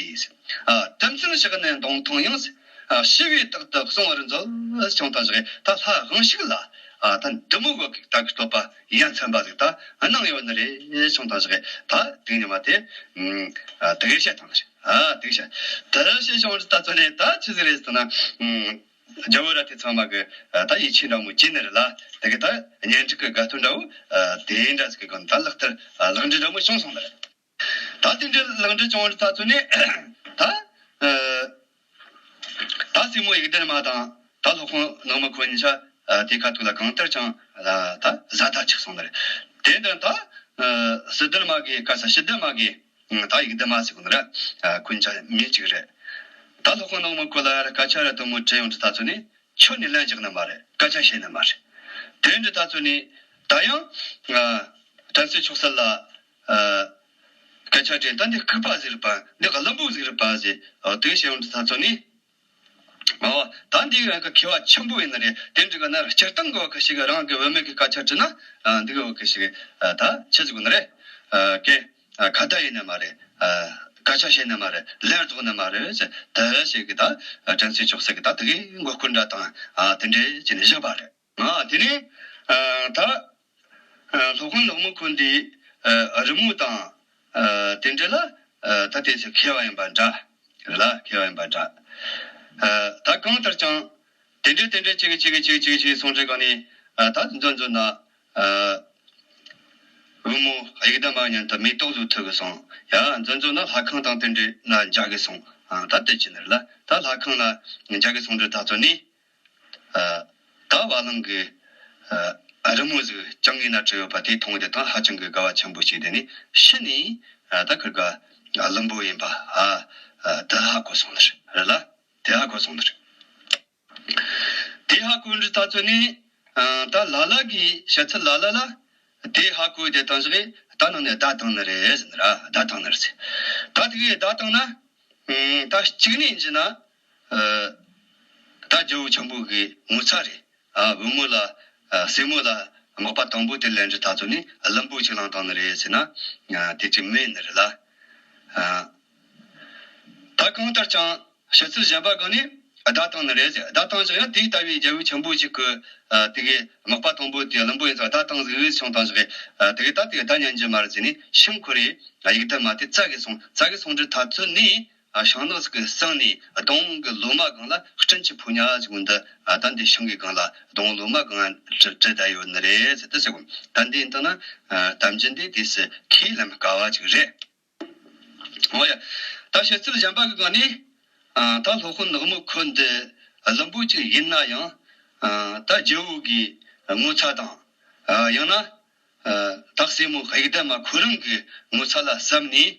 ཨ། དུམ་ཚན་བཞག་ནས་མདུང་ཐུང་ཡང་། ཨ། ཞི་བའི་རྟགས་དུ་གསུང་བར་མཛོད། གསུངས་དང་བཞག་ད་ལྷ་དབང་ཕྱུག་ལ། ཨ། ད་འདི་མོ་གི་ད་གི་བསྟོད་པ་ཡ་མཚན་པ་ཟིག་ད་གནང་ཡོད་ནི་རེད་གསུངས་དང་བཞག་ད་དེ་ཉི་མ་དེ། ཨ། དེ་གི་བཤད་དང་ནི་རེད། ཨ། དེ་གི་བཤད་དེ་བཤད་བྱུང་བ་ད་ཚོ་ནས་ད་ཆི་ཟིག་རེད་ཟེར་ན། རྒྱལ་བོ་ར་དེ་ཚང་མ་གི་ད་ཡིད་ཆེས་འདྲ་མོ་བྱས་ནི་རེད་ལ། དེ་གི་ད་གཉེན་སྒྲིག་གི་དགའ་སྟོན་འདྲ་བོ་དེ་འདྲ་ཟིག་གི་སྒང་ད་ལག་བསྟར་ལག་འབྲེལ་འདྲ་མོ་བྱུང་སོང་ནི་རེད། ད་དེ་འདྲའི་ལག་འབྲེལ་བྱུང་བ་ད་ཚོ་ནས་ད་ད་སྲས་མོ་ཡིག་ལྡན་མ་དང་ད་སློབ་དཔོན་ནག་མོ་ཁོ་གཉིས་ཆ་དེ་ཁ་ཐུག་ལ་གང་ལྟར་ཀྱང་ད་བཟའ་ཟླ་ཆགས་སོང་ནི་རེད། དེ་འདྲ་ད་སྲིད་ལྡན་མ་གི་ག་ས་སྲིད་ལྡན་མ་གི་ད་ཡིག་ལྡན་མ་ཟེར་གོ་ནི་ར། ཨ། ཁོ་ཆ་མི་གཅིག་རེད། ད་སློབ་དཔོན་ནག་མོ་ཁོ་ལ་ཡར་སྐད་ཆ་ར་དུ་མོ་དྲིས་ཡོང་དུས་ད་ཚོ་ནི་ཁྱོད་ནི་ལན་རྒྱག་ནི་མ་རེད། སྐད་ཆ་བཤད་ནི་མ་རེད། དེ་འདྲ་ད་ཚོ་ནི་ད་ཡང་། ཨ། དྲན་གསོས་ཆོག་སལ་ལ། ཨ། སྐད་ཆ་དྲིས་ད་འདི་ལྐུགས་པ་ཟིག་རེད་པ། འདི་གླུ་འབུ་ཟིག་རེད་པ་ཟེར། ཨ། དེ་བཤད་ཡོང་དུས་ད་ཚོ་ནི། ཨོ། ད་འདི་རང་གི་མཁས་པ་ཆེན་པོ་ཡིན་ནི་རེད། དེ་འདྲ་གི་ན་སྤྱིར་བཏང་གི་བ་གི་ཞིག་རང་གི་བུད་མེད་ཀྱི་སྐད་ཆ་དྲིས་ན། ཨ། འདི་གི་བ་གི་ཞིག་ཨ། ད་ཆི་ཟིག་ནི་རེད། ཨ། ཀེ། ཨ། ཁ་བརྡ་ཡིན་ནི་མ་རེད། ཨ། སྐད་ཆ་བཤད་ནི་མ་རེད། ལན་རྫོགས་ནི་མ་རེད་ཟེར། དེ་ཞིག་གི་ད་དྲན་གསོས་ཆོག་སལ་གི་ད་དེ་གི་མགོ་སྐོར་འདྲ་དང་། ཨ། དེ་འདྲ་བྱས་ནས་བཞག་པ་རེད། ཨ། དེ་ནས། ཨ། ད། ཨ། སློབ་དཔོན་ནག་མོ་ཁོ་འདི། ཨ། རི་མོ་དང་། ཨ། དེ་འདྲ་ལ། ཨ། ད་དེ་ཚོ་མཁས་པ་ཡིན་པ་འདྲ། རེད་ལ་མཁས་པ་ཡིན་པ་འདྲ། ཨ། ད་གང་ལྟར་ཀྱང་། དེ་འདྲ་དེ་འདྲ་ཅིག་ཅིག་ཅིག་ཅིག་ཅིག་སོང་འདྲ་གང་ནས། ཨ། ད་མཛོད་མཛོད་ན། ཨ། བུ་མོ་ཡིག་ལྡན་མ་མཉམ་དུ་མེ་ཏོག་བཟོ་ཐུབ་གི་སོང་། ཡ། མཛོད་མཛོད་ན་ལྷ་ཁང་དང་དེ་འདྲ་ན་མཇལ་གི་སོང་། ཨ། ད་དེ་ཅི་ནི་རེད་ལ་ད་ལྷ་ཁང་ན་མཇལ་གི་སོང་འདྲ་ད་ཚོ་ནི། ཨ། ད་བ་ལང་གི། ཨ། རི་མོ་ཟིག་གྱང་ངའི་ནང་བྲིས་ཡོད་པ་དེ་མཐོང་དེ་དང་ཧ་ཅང་གི་དགའ་བ་ཆེན་པོ་སྐྱེས་དེ་ནས་ཕྱི་ནས། ཨ། ད་ཁིར་ག་ཀླུ་འབུ་ཡིན་པ། ཨ། ཨ། དེ་ཧ་གོ་སོང་ནི་རེད་ལ། དེ་ཧ་གོ་སོང་ནི་རེད། དེ་ཧ་གོ་འདྲ་ད་ཚོ་ནས། ཨ། ད་ལ་ལ་གི་བཤད་ཚུལ་ལ་ལ་ལ་དེ་ཧ་གོ་དེ་དང་ཞིག་ད་ནང་ནས་བརྡ་བཏང་ནི་རེད་ཟེར་ནི་ར། བརྡ་བཏང་ནི་རེད་ཟེར། ད་དེ་གི་བརྡ་བཏང་ན། ཨ། ད་གཅིག་ནས་ཡིན་གྱི་ན། ཨ། ད་རྒྱལ་བོ་ཆེན་པོ་གི་ངོ་ཚ་རེད། ཨ། བུ་མོ་ལ། ཨ། སྲས་མོ་ལ་མག་པ་དང་པོ་དེ་ལེན་འདྲ་ད་ཚོ་ནས་ཀླུ་འབུ་ཅིག་བླངས་བཏང་ནི་རེད་ཟེར་ན། ཨ། དེ་ཅིག་མེད་ནི་རེད་ལ། ཨ། ད་གང་ལྟར་ཀྱང་བཤད་ཚུལ་གཞན་པ་གང་ནས་བརྡ་བཏང་ནི་རེད་ཟེར། བརྡ་བཏང་བཞག་ཡང་དེ་ལྟ་བུའི་རྒྱལ་བོ་ཆེན་པོ་ཞིག་གི། ཨ། དེ་གི་མག་པ་དང་པོ་དེ་ཀླུ་འབུ་ཡིན་ཙང་བརྡ་བཏང་ཟིག་བྱུང་བཏང་ཞིག་ཨ། དེ་གི་ད་དེ་གི་བརྡ་ཉན་རྒྱུ་མ་རེད་ཟེར་ནས་ཤིང་ཁོ་རེ། ཨ། ཡིག་ལྡན་མ་དེ་བཙལ་གི་སོང་། བཙལ་གི་སོང་འདྲ་ད་ཚོ་ནས། ཨ། ཤིང་ནགས་ཟིག་གི་གསེང་ནས་སྡོང་བོ་གི་ལོ་མ་སྒང་ལ་སྤྲིན་གྱི་ཕོ་ཉ་ཟིག་འདི། ཨ། ད་འདི་ཤིང་གི་སྒང་ལ་སྡོང་བོ་ལོ་མ་སྒང་ང་བྲིས་བྲིས་བསྡད་ཡོད་ནི་རེད་ཟེར་དུ་ཟེར་གོ། ད་འདི་ཡིན་ད་ན། ཨ། གཏམ་རྒྱུད་འདི་དུས་སུ་ཁས་ལེན་དཀའ་བ་ཅིག་རེད། འོ་ཡ། ད་བཤད་ཚུལ་གཞན་པ་གི་སྒང་ནས། ཨ། ད་སློབ་དཔོན་ནག་མོ་ཁོ་འདི་ཀླུ་འབུ་ཅིག་ཡིན་ན་ཡང་། ཨ། ད་རྒྱལ་བོ་གི་ངོ་ཚ་དང་། ཨ། ཡང་ན། ཨ། ད་སྲས་མོ་ཡིག་ལྡན་མ་ཁོ་རང་གི་ངོ་ཚ་ལ་བསམ་ནས།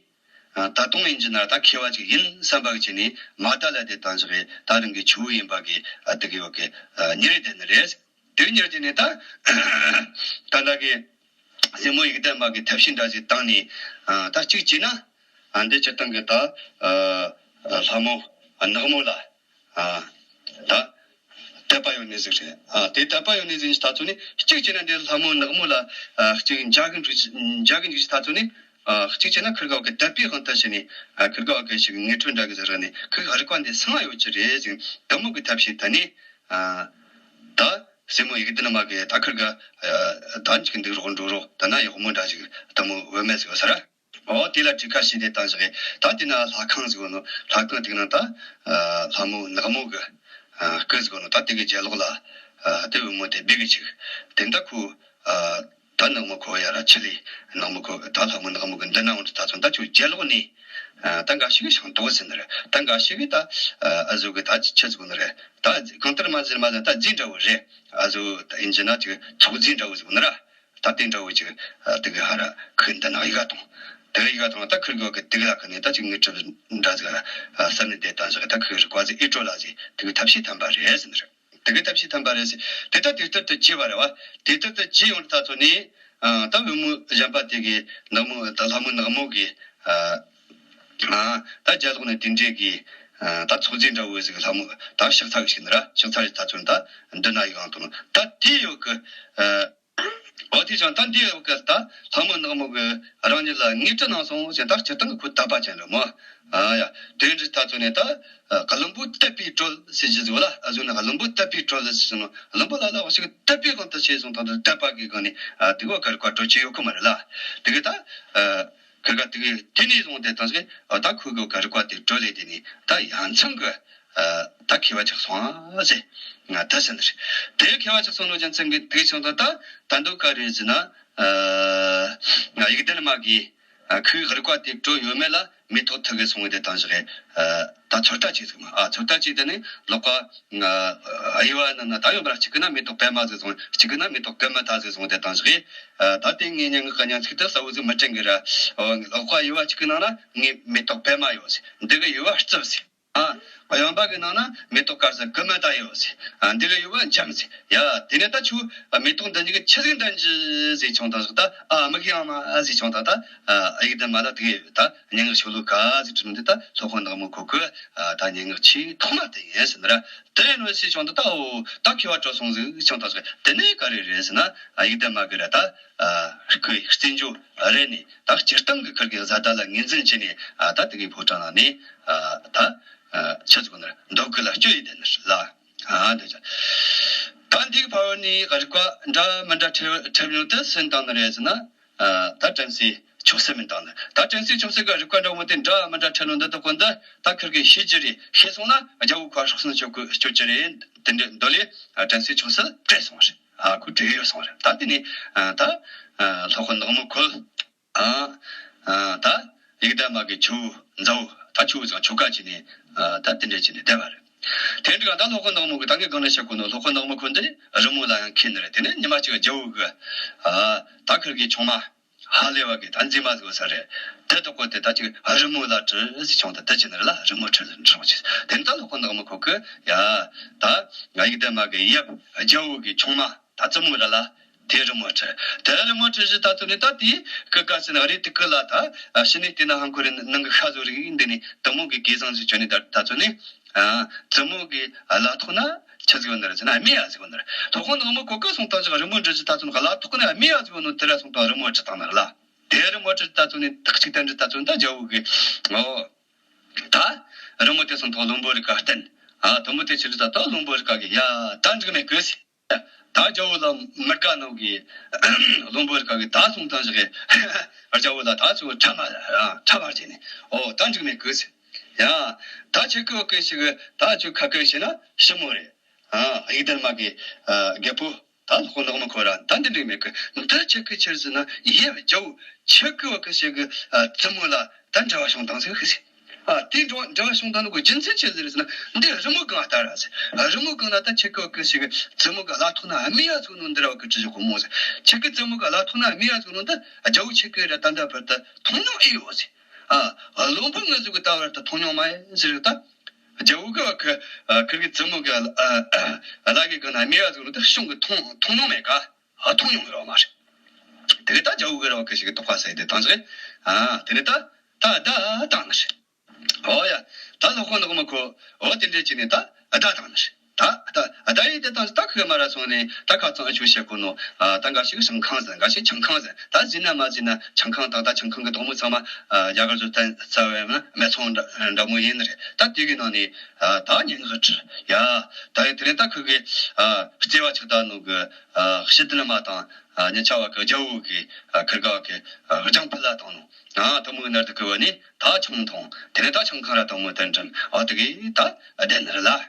ཨ། ད་དུང་ཡིན་གྱི་ན་ད་མཁས་པ་ཅིག་ཡིན་བསམ་པ་གི་ཆེད་ནས་མ་བརྡ་ལ་དེ་བཏང་བཞག་གི་ད་རང་གི་ཆུ་བོ་ཡིན་པ་གི། ཨ། དེ་གི་ཡོད་གི། ཨ། ཉེ་རེ་དེ་ནི་རེད། དེ་གི་ཉེ་རེ་དེ་ནི་ད་ད་ལྟ་གི་སྲས་མོ་ཡིག་ལྡན་མ་གི་ཐབས་ཤེས་འདྲ་ཞིག་བཏང་ནས། ཨ། ད་གཅིག་བྱས་ན། ཨ། འདི་སྤྱིར་བཏང་གི་ད། ཨ། ལྷ་མོ་ནག་མོ་ལ། ཨ། ད་དད་པ་ཡོད་ནི་ཟིག་རེད། ཨ། དེ་དད་པ་ཡོད་ནི་ཟིག་ད་ཚོ་ནི་གཅིག་བྱས་ན་འདི་ལྷ་མོ་ནག་མོ་ལ། ཨ། གཅིག་མཇལ་གི་འཇུག་མཇལ་གི་འཇུག་ད་ཚོ་ནི། ཨ། གཅིག་བྱས་ན་ཁིར་ག་བ་གི་དད་པའི་དབང་དུ་བྱས་ནས། ཨ། ཁིར་ག་བ་གི་ཞིག་ངེས་འཕྲོད་འདྲ་གི་ཟེར་ནས་ཁིར་ག་རིག་པ་འདི་སངས་ཡོད་ཀྱི་རེད་ཟེར། དེ་མོ་གི་ཐབས་ཤེས་ད་ནི། ཨ། ད་སྲས་མོ་ཡིག་ལྡན་མ་གི་ད་ཁིར་ག་ཨ། ད་འཇིག་འདུག་རོགས་འགྲོ་རོགས་ད་ན་ཡག་མོ་འདྲ་ཞིག་དེ་མོ་བུད་མེད་ཟིག་ཡོད་ས་ར། འོ། དེ་ལ་གྲོས་ཁ་ཞིག་དེ་བཏང་བཞག་གི་ད་དེ་ན་ལྷ་ཁང་ཟིག་ཡོད་ནོ། ལྷ་ཁང་དེ་ན་ད། ཨ། ལྷ་མོ་ནག་མོ་གི། ཨ། སྐུ་ཟིག་ཡོད་ནོ། ད་དེ་གི་རྒྱབ་ལོགས་ལ། ཨ། དེ་བུ་མོ་དེ་སྦས་གི་ཅིག་དེ་ད་ཁོ། ཨ། ད་ནག་མོ་ཁོ་ཡ་ར་ཆི་ལི། ནག་མོ་ཁོ་ད་ལྷ་མོ་ནག་མོ་གི་འདི་ན་འོང་དུས་ད་ཚོ་ད་ཁྱོད་རྒྱབ་ལོགས་ནས། ཨ། ད་འགའ་ཞིག་གི་ཤིང་ཏོག་ཟེར་ནི་རེད། ད་འགའ་ཞིག་གི་ད། ཨ། ཨ་ཟོ་གི་ད་ཆི་ཟིག་ཡོད་ནི་རེད། ད་གང་ལྟར་མ་ཟེར་མ་ཟེར་ད་རྫས་འདྲ་བོ་རེད། ཨ་ཟོ་ད་ཡིན་གྱི་ན་ཅིག་ཚོགས་རྫས་འདྲ་བོ་ཟིག་ཡོད་ནི་ར། ད་དེ་འདྲ་བོ་ཅིག་ཨ། དེ་གི་ཧ་ར་ཁོས་འདི་ན་ཡི་ག་བཏང་། དེ་གི་ཡི་ག་བཏང་ད་ཁིར་གི་གི་དེ་གི་ལ་ཁ་ནས་ད་ཅིག་དངུལ་ཁྲི་འདྲ་ཟིག་ཨ། ས་ནས་དེ་བཏང་ཟིག་ད་ཁིར་གི་རིག་པ་ཟིག་ཨེ་སྤྲོ་ལ་ཟིག་དེ་གི་ཐབས་ཤེས་བཏང་པ་རེད་ཟེར་ནི་རེད། དེ་གི་ཐབས་ཤེས་བཏང་པ་རེད་ཟེར། དེ་ད་དེ་ལྟར་དུ་བྱས་པ་རེད་བ། དེ་ལྟར་དུ་བྱས་ཡོང་དུས་ད་ཚོ་ནས། ཨ། ད་བུ་མོ་གཞན་པ་དེ་གི་ནག་མོ་ད་ལྷ་མོ་ནག་མོ་གི། ཨ། ཨ། ད་རྒྱབ་ལོགས་ནས་དེ་འདྲས་གི། ཨ། ད་ཚོགས་རྫས་འདྲ་བོ་ཟིག་ལྷ་མོ་ད་ཕྱག་འཚལ་གི་ཞིག་ནི་ར། ཕྱག་འཚལ་ཞིག་ད་ཚོ་ནས་ད་འདི་ན་ཡི་ག་བཏང་ད་དེ་ཡོད་གི། ཨ། འོ་དེ་ཅང་ད་འདི་ཡོད་གི་ད་ལྷ་མོ་ནག་མོ་གི་རང་ཉིད་ལ་ངོས་དྲི་གནང་སོང་ཟེར། ད་སྤྱིར་བཏང་གི་ཁོ་དད་པ་ཅན་རེད་མོ། ཨ་ཡ། དེ་འདྲའི་ད་ཚོ་ནས་ད་ཨ་བླུན་པོ་དད་པས་གྲོལ་ཟེར་གྱི་ཟིག་ལ། ཨ་ཟུག་ནི་བླུན་པོ་དད་པས་གྲོལ་ཟེར་སོང་ན། བླུན་པོ་ལ་ལ་བ་ཞིག་དད་པའི་དབང་དུ་བྱས་སོང་དང་དད་པ་གི་སྒང་ནས་ཨ་དེ་གོ་གར་བཀའ་གྲོལ་གྱི་ཡོད་ཁོ་མ་རེད་ལ། དེ་གི་ད་ཨ་ཁ་ཁ་དེ་གི་དེ་ནས་བཟུང་སྟེ་དང་ཞིག་ཨ་ད་ཁོ་གི་གར་བཀའ་དེ་གྲོལ་ལས་དེ་ནས་ད་ཡ་མཚན་གི་ཨ་ད་མཁས་པ་ཆགས་སོང་ཨ་ཟེར། ང་ད་ཟེར་ནི་རེད། དེ་མཁས་པ་ཆགས་སོང་ནོ་རྒྱུ་མཚན་གི་དེ་བྱུང་ད་ད་ད་འདུག་ག་རེད་ཟེར་ན། ཨ་ཡིག་ལྡན་མ་གི་ཨ་ཁོའི་རིག་པ་དེ་གྲོལ་ཡོད་མེད་ལ་མེ་ཏོག་ཐུག་གི་སོང་བའི་དེ་དང་ཞིག་ཨ་ད་ཚོད་ལྟ་བྱས་ཟིག་མ། ཨ་ཚོད་ལྟ་བྱས་དེ་ནི་ལག་པ་ཨ་དབྱེ་བ་ནང་ན་ད་ཡོད་པ་གཅིག་གི་ན་མེ་ཏོག་པད་མ་ཟིག་སོང་། གཅིག་གི་ན་མེ་ཏོག་གི་མི་ཐ་ཟིག་སོང་དེ་དང་ཞིག་ཨ་ད་དེ་ངའི་སྙན་ངག་གི་སྙན་ཚིག་དེ་གསལ་བོ་ཟིག་མི་དྲན་གི་ར། ཨོ་ལག་པ་དབྱེ་བ་གཅིག་གི་ནང་ན་ངའི་མེ་ཏོག་པད་མ་ཡོད་ཟིག། འདི་གི་དབྱེ་བ་རྩིབས་ཟིག། ཨ། གཡོན་པ་གི་ནང་ན་མེ་ཏོག་དཀར་ས་གི་མི་ད་ཡོད་ཟེར། ཨ། འདི་གི་དབྱེ་བ་འཇམ་ཟེར། ཡ། དེ་ནས་ད་ཁྱོད་མེ་ཏོག་འདི་གཉིས་ཀྱི་ཆི་ཟིག་འདྲ་འཇི་ཟེར་བྱུང་དང་ཟིག་ད། ཨ། མིག་ཡང་མ་ཟེར་བྱུང་དང་ད། ཨ། ཡིག་ལྡན་མ་ལ་དེ་གི་ཡོད་ད། སྙན་ངག་ཤོ་ལོ་ཀ་ཟེར་བྲིས་ནོ་འདི་ད་སློབ་དཔོན་ནག་མོ་ཁོ་གི། ཨ། ད་སྙན་ངག་ཆེས་ཐོག་མ་དེ་ཡིན་ཟེར་ནི་ར། དེ་ཡིན་ནོ་ཟེར་བྱུང་དང་ད། འོ། ད་མཁས་པ་གྲོལ་སོང་ཟིག་ཟེར་བྱུང་དང་ཟིག། དེ་ནས་ག་རེ་རེད་ཟེར་ན། ཨ། ཡིག་ལྡན་མ་གི་ར་ད། ཨ། ཁོའི་རྩེད་འཇོ་རེད་ནས་ད་སྤྱིར་བཏང་གི་ཁུར་གི་བཟའ་ཟླ་ལ་ངོས་འཛིན་བྱས་ནས། ཨ། ད་དེ་གི་ཕོ་བྲང་ནང་ནས། ཨ། ད། ཨ། ཆི་ཟིག་ནར་འདོད་གི་ལ་སྐྱོ་ཡི་དེ་ནར་ལ། ཨ། འདོད་ཀྱང་། ད་འདི་གི་ཕ་བར་ནས་རིག་པ་འདྲ་མི་འདྲ་འཕྲད་འཕྲད་ཡོང་དུ་སུན་བཏང་ནི་རེད་ཟེར་ན། ཨ། ད་དྲན་སའི་ཆོག་སེ་མིན་བཏང་ནི། ད་དྲན་སའི་ཆོག་སེ་གི་རིག་པ་འདྲ་མོ་དེ་འདྲ་མི་འདྲ་འཕྲད་ཡོང་འདི་དག་གོ་འདི་ད་ཁུར་གི་ཤེས་རྒྱུ་རེད། ཤེས་སོང་ན་རྒྱལ་བོ་ཁོ་སྲོག་སུན་སྐྱོབ་གི་སྐྱོབ་རྒྱུ་རེད། དེ་འདྲ་འདོད་ལས། ཨ། དྲན་སའི་ཆོག་སེ་བྲལ་སོང་བ་རེད། ཨ། ཁོ་བྲལ་ཡོད་སོང་བ་རེད། ད་དེ་ནས། ཨ། ད། ཨ། སློབ་དཔོན་ནག་མོ་ཁོ། ཨ། ཨ། ད་ཡིག་ལྡན་མ་གི་ཆུ་བོ་མཛའ་བོ་ད་ཆུ་བོ་ཟིག་ཆུ་ཀ་ཅིག་ནས། ཨ། ད་དེ་འདྲ་ཅིག་ནས་བསྡད་པ་རེད། དེ་འདྲ་ག་ད་སློབ་དཔོན་ནག་མོ་གི་ད་ངས་གང་ནས་བཤད་གོ་ནོ། སློབ་དཔོན་ནག་མོ་ཁོ་འདི་རི་མོ་ལ་ཡང་མཁས་ནི་རེད། དེ་ནས་ཉི་མ་གཅིག་རྒྱལ་བོ་གི། ཨ། ད་ཁུར་གི་ཆུང་མ་ཧ་ལས་པ་གི་ད་མཛེས་མ་ཟིག་ཡོད་ས་རེད། དེ་དག་གོ་དེ་ད་ཅིག་རི་མོ་ལ་བྲིས་ཟེར་བྱུང་ད། དེ་ཅི་ནི་རེད་ལ་རི་མོ་བྲིས་ཟེར་འབྲི་རོགས་བྱས། དེ་ནས་ད་སློབ་དཔོན་ནག་མོ་ཁོ་གི་ཡ། ད་ཡིག་ལྡན་མ་གི་ཡབ་རྒྱལ་བོ་གི་ཆུང་མ། ད་བཙུན་མོ་ར་ལ། དེ་རི་མོ་བྲིས། དེ་རི་མོ་བྲིས་བཞིན་ད་ཚོ་ནས་ད་དེའི་ཀི་ཀ་སི་ན་རེ་ཏི་ཀི་ལ་ད། ཨ། ཕྱི་ནས་བལྟས་ན་ཧང་ཁོ་རེ་ནང་གི་ཤ་བཟོ་རིགས་འདི་ནས་དེ་མོ་གི་གེ་བཟང་ཞིག་བྱོན་ནས་ད་ད་ཚོ་ནས། ཨ། བཙུན་མོ་གི་བླ་ཐོག་ན་ཆི་ཟིག་ཡོད་ནི་རེད་ཟེར་ན་སྨྲེ་ཡ་ཟིག་ཡོད་ནི་རེད། སློབ་དཔོན་ནག་མོ་ཁོ་ཀི་སོང་ད་ཚོ་ནས་བླ་ཐོག་ནས་སྨྲེ་ཡ་ཟིག་ཡོད་ནོ་དེ་ར་སོང་ད་རི་མོ་བྲིས་བཏང་ནི་རེད་ལ། དེ་རི་མོ་བྲིས་ད་ཚོ་ནས་ཐག་གཅིག་ད་འདྲི་ད་ཚོ་ནས་ད་རྒྱལ་བོ་གི། ཨོ། ད་རི་མོ་དེ་སོང་ད་བློན་པོ་རིགས་ཀ་བསྟན། ཨ། དེ་མོ་དེ་ཕྱི་རི་ད་ད་བློན་པོ་རིགས་ཀ་གི་ཡ་ད་འགྲིག་མེད་གི་ཟེར། ད་རྒྱལ་བོ་ལ་མི་དགའ་ནོ་གི་བློན་པོ་རིགས་ཀ་གི་ད་སོང་ད་ཞིག་གི་རྒྱལ་བོ་ལ་ད་ཚོ་ཁྲ་མ་ཨ་ཁྲ་མ་བྱས་ནས། ཨོ། ད་འགྲིག་མེད་གི་ཟེར། ཡ། ད་ཁྱེད་ཀི་བ་ཀི་ཞིག་གི་ད་ཁྱོད་ཁ་ཀི་བྱས་ན་ཞི་མོ་རེད། ཨ། ཡིག་ལྡན་མ་གི་ཨ་རྒད་པོ། ད་སློབ་དཔོན་ནག་མོ་ཁོ་ར་ད་འདི་འགྲིག་མེད་གི། འདི་ཁྱེད་ཀི་ཕྱིར་ཟེར་ན་ཡབ་རྒྱལ་བོ་ཁྱེད་ཀི་བ་ཀི་ཞིག་གི་ཨ་བཙུན་མོ་ལ་ད་འབྲེལ་བ་བྱུང་དང་ཟིག་ཟེར། ཨ། དེ་འབྲེལ་བ་བྱུང་དང་ནི་གོ་རྒྱུ་མཚན་ཆི་ཟིག་རེད་ཟེར་ན། འདི་རི་མོ་གང་ལྟ་ར་ཟེར། རི་མོ་གང་ལ་ད་ཁྱེད་ཀི་བ་ཀི་ཞིག་གི་བཙུན་མོ་གི་བླ་ཐོག་ན་སྨྲེ་ཡ་ཟིག་ཡོད་ནོ་འདི་ར་བ་ཀི་བྲིས་ཞིག་གོ་མོ་ཟེར། ཁྱེད་ཀི་བཙུན་མོ་གི་བླ་ཐོག་ན་སྨྲེ་ཡ་ཟིག་ཡོད་ནོ་འདི་རྒྱལ་བོ་ཁྱེད་ཀི་ར་ད་ལྟ་བར་དུ་མཐོང་མྱོང་ཨེ་ཡོད་ཟེར། ཨ། བློན་པོ་ངེད་ཟིག་གི་ད་བར་དུ་མཐོང་མྱོང་མ་ཡིན་ཟེར་ད། རྒྱལ་བོ་གི་བ་ཁི་ཁིར་གི་བཙུན་མོ་གི་བླ་གི་གི་ན་སྨྲེ་ཡ་ཟིག་ཡོད་ནོ་ད་གཞུང་གི་མཐོང་མཐོང་མྱོང་མེད་ཀ། ཨ། མཐོང་མྱོང་ཡོད་མ་རེད། དེ་གི་ད་རྒྱལ་བོ་གི་ར་བ་ཁི་ཞིག་གི་དོགས་པ་ཟེར་དེ་བཏང་ཟིག། ཨ། དེ་ནས་ད་ད་ད་བཏང་ནི་རེད། ཨོ་ཡ། ད་སློབ་དཔོན་ནག་མོ་ཁོ། ཨོ། དེ་འདྲས་བྱས་ནས་ད་བརྡ་བཏང་ནི་རེད། ད་ད་བརྡ་ཡིས་དེ་བཏང་ད་ཁི་མ་ར་སོང་ནས་ད་ཁ་ཚང་ཨ་ཆུ་བཤད་གོ་ནོ། ཨ། ད་འགའ་ཞིག་ཞིང་ཁང་ཟེར། འགའ་ཞིག་ཆང་ཁང་ཟེར། ད་ཟིན་ན་མ་ཟིན་ན་ཆང་ཁང་དང་ད་ཆང་ཁང་གི་དོག་མོ་ཚང་མ། ཨ། རྒྱ་གར་ཚོ་བསྟན་རྩ་བའི་ན་སྨད་འཚོང་འདྲ་འདྲ་མོ་ཡིན་ནི་རེད། ད་དེ་གི་ནང་ནས། ཨ། ད་སྙན་ངག་བྲིས་ཡ། ད་ཡི་དེ་ནས་ད་ཁི་གི། ཨ། བརྩེ་བ་ཆགས་ད་ནོ་གི། ཨ། ཕྱི་དོན་མ་དང་། ཨ། ཉེ་ཆར་བ་གི་རྒྱལ་བོ་གི། ཨ། ཁིར་ག་གི། ཨ། རྒྱང་འཕུར་ལ་བཏང་ནོ། ཨ། དེ་མོ་ནར་དུ་ཁི་བ་ནི་ད་ཆང་འཐུང་། དེ་ནས་ད་ཆང་ཁང་ར་དེ་མོ་དེ་འགྲིམ། ཨ། དེ་གི་ད་བསྡད་ནི་རེད་ལ།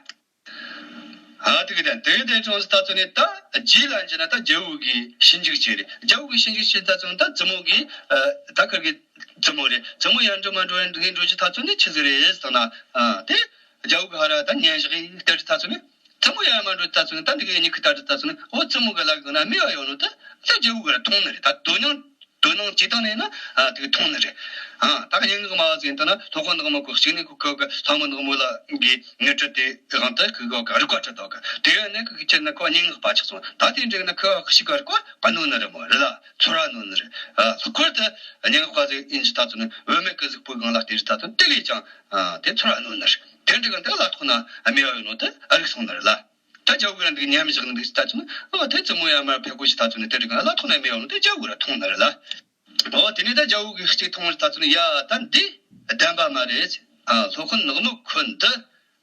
ཨ། དེ་གི་དེ་དེ་དེ་ཅུང་ཟད་ད་ཚོ་ནས་ད་རྗེས་ལ་འཇི་ན་ད་རྒྱལ་བོ་གི་ཞིབ་འཇུག་བྱས་རེད། རྒྱལ་བོ་གི་ཞིབ་འཇུག་བྱས་ད་ཚོ་ནས་ད་བཙུན་མོ་གི། ཨ། ད་ཁིར་གི་བཙུན་མོ་རེད། བཙུན་མོ་ཡར་འགྲོ་མ་འགྲོ་ཡར་འགྲོ་འགྲོ་རྒྱུ་ད་ཚོ་ནས་ཆི་ཟིག་རེད་ཟེར་ན། ཨ། དེ་རྒྱལ་བོ་གི་ཧ་ར་ད་ཉན་བཞག་གི་ལྟ་རྒྱུ་ད་ཚོ་ནས། བཙུན་མོ་ཡར་མ་འགྲོ་ད་ཚོ་ནས་ད་འདི་གི་མྱིག་གི་ལྟ་རྒྱུ་ད་ཚོ་ནས། འོ། བཙུན་མོ་གི་ལག་གི་ན་སྨྲེ་བ་ཡོད་ནོ་ད་ད་རྒྱལ་བོ་གི་ར་མཐོང་ནི་རེད། ད་དོ་སྣང་དོ་སྣང་བྱེད་སྟངས་ནས་ན། ཨ། དེ་གི་མཐོང་ནི་རེད། ཨ། ད་སྙན་ངག་མ་བ་ཟིན་ད་ན་སློབ་དཔོན་ནག་མོ་ཁོ་གཅིག་ནས་ཁོ་ཁོ་གི་ལྷ་མོ་ནག་མོ་ལ་གི་ངེས་དྲི་དེ་དབང་དུ་ཁོ་གི་རིག་པ་ཁྲིད་དོ་གི། དེ་ཡང་ནས་ཁོ་གི་ཁྱེར་ན་ཁོ་སྙན་ངག་པ་ཆགས་སོང་། ད་དེ་འདྲ་ན་ཁོ་ཞིག་གི་རིག་པ་ག་ནོ་ནི་རེད་མོ་རེད་ལ། ཚོར་བ་ནོ་ནི་རེད། ཨ། ལྷག་པར་དུ་སྙན་ངག་པ་ཟིག་ཡིན་གྱི་ད་ཚོ་ནས་བུད་མེད་ཀྱི་གཟུགས་པོའི་སྒང་ལ་བལྟས་རྒྱུ་ད་ཚོ་དེ་ལས་ཀྱང་། ཨ། དེ་ཚོར་བ་ནོ་ནི་རེད། དེ་འདྲ་གི་འདི་ལ་ཐོག་ན་སྨྲེ་བ་ཡོད་ནོ་དེ་རིག་སོང་ནི་རེད་ལ། ད་རྒྱལ་བོ་གིས་ར་འདི་ཉམས་བཞག་ནི་འདུག་ད་ཚོད་ན། ཨོ་དེ་བཙུན་མོ་ཡར་མར་ཕེབས་དགོས་ཤིག་ད་ཚོད་ནི་དེ་འདྲ་གང་ལ་ཐོག་ནས་མེད་ཡོང་ནི་དེ་རྒྱལ་བོ་གིས་ར་མཐོང་ནི་རེད་ལ། ཨོ་དེ་ནས་ད་རྒྱལ་བོ་གིས་གཅིག་མཐོང་བ་ད་ཚོད་ནི། ཡ་ད་འདི་བདེན་པ་མ་རེད། ཨ་སློབ་དཔོན་ནག་མོ་ཁོ་འདི།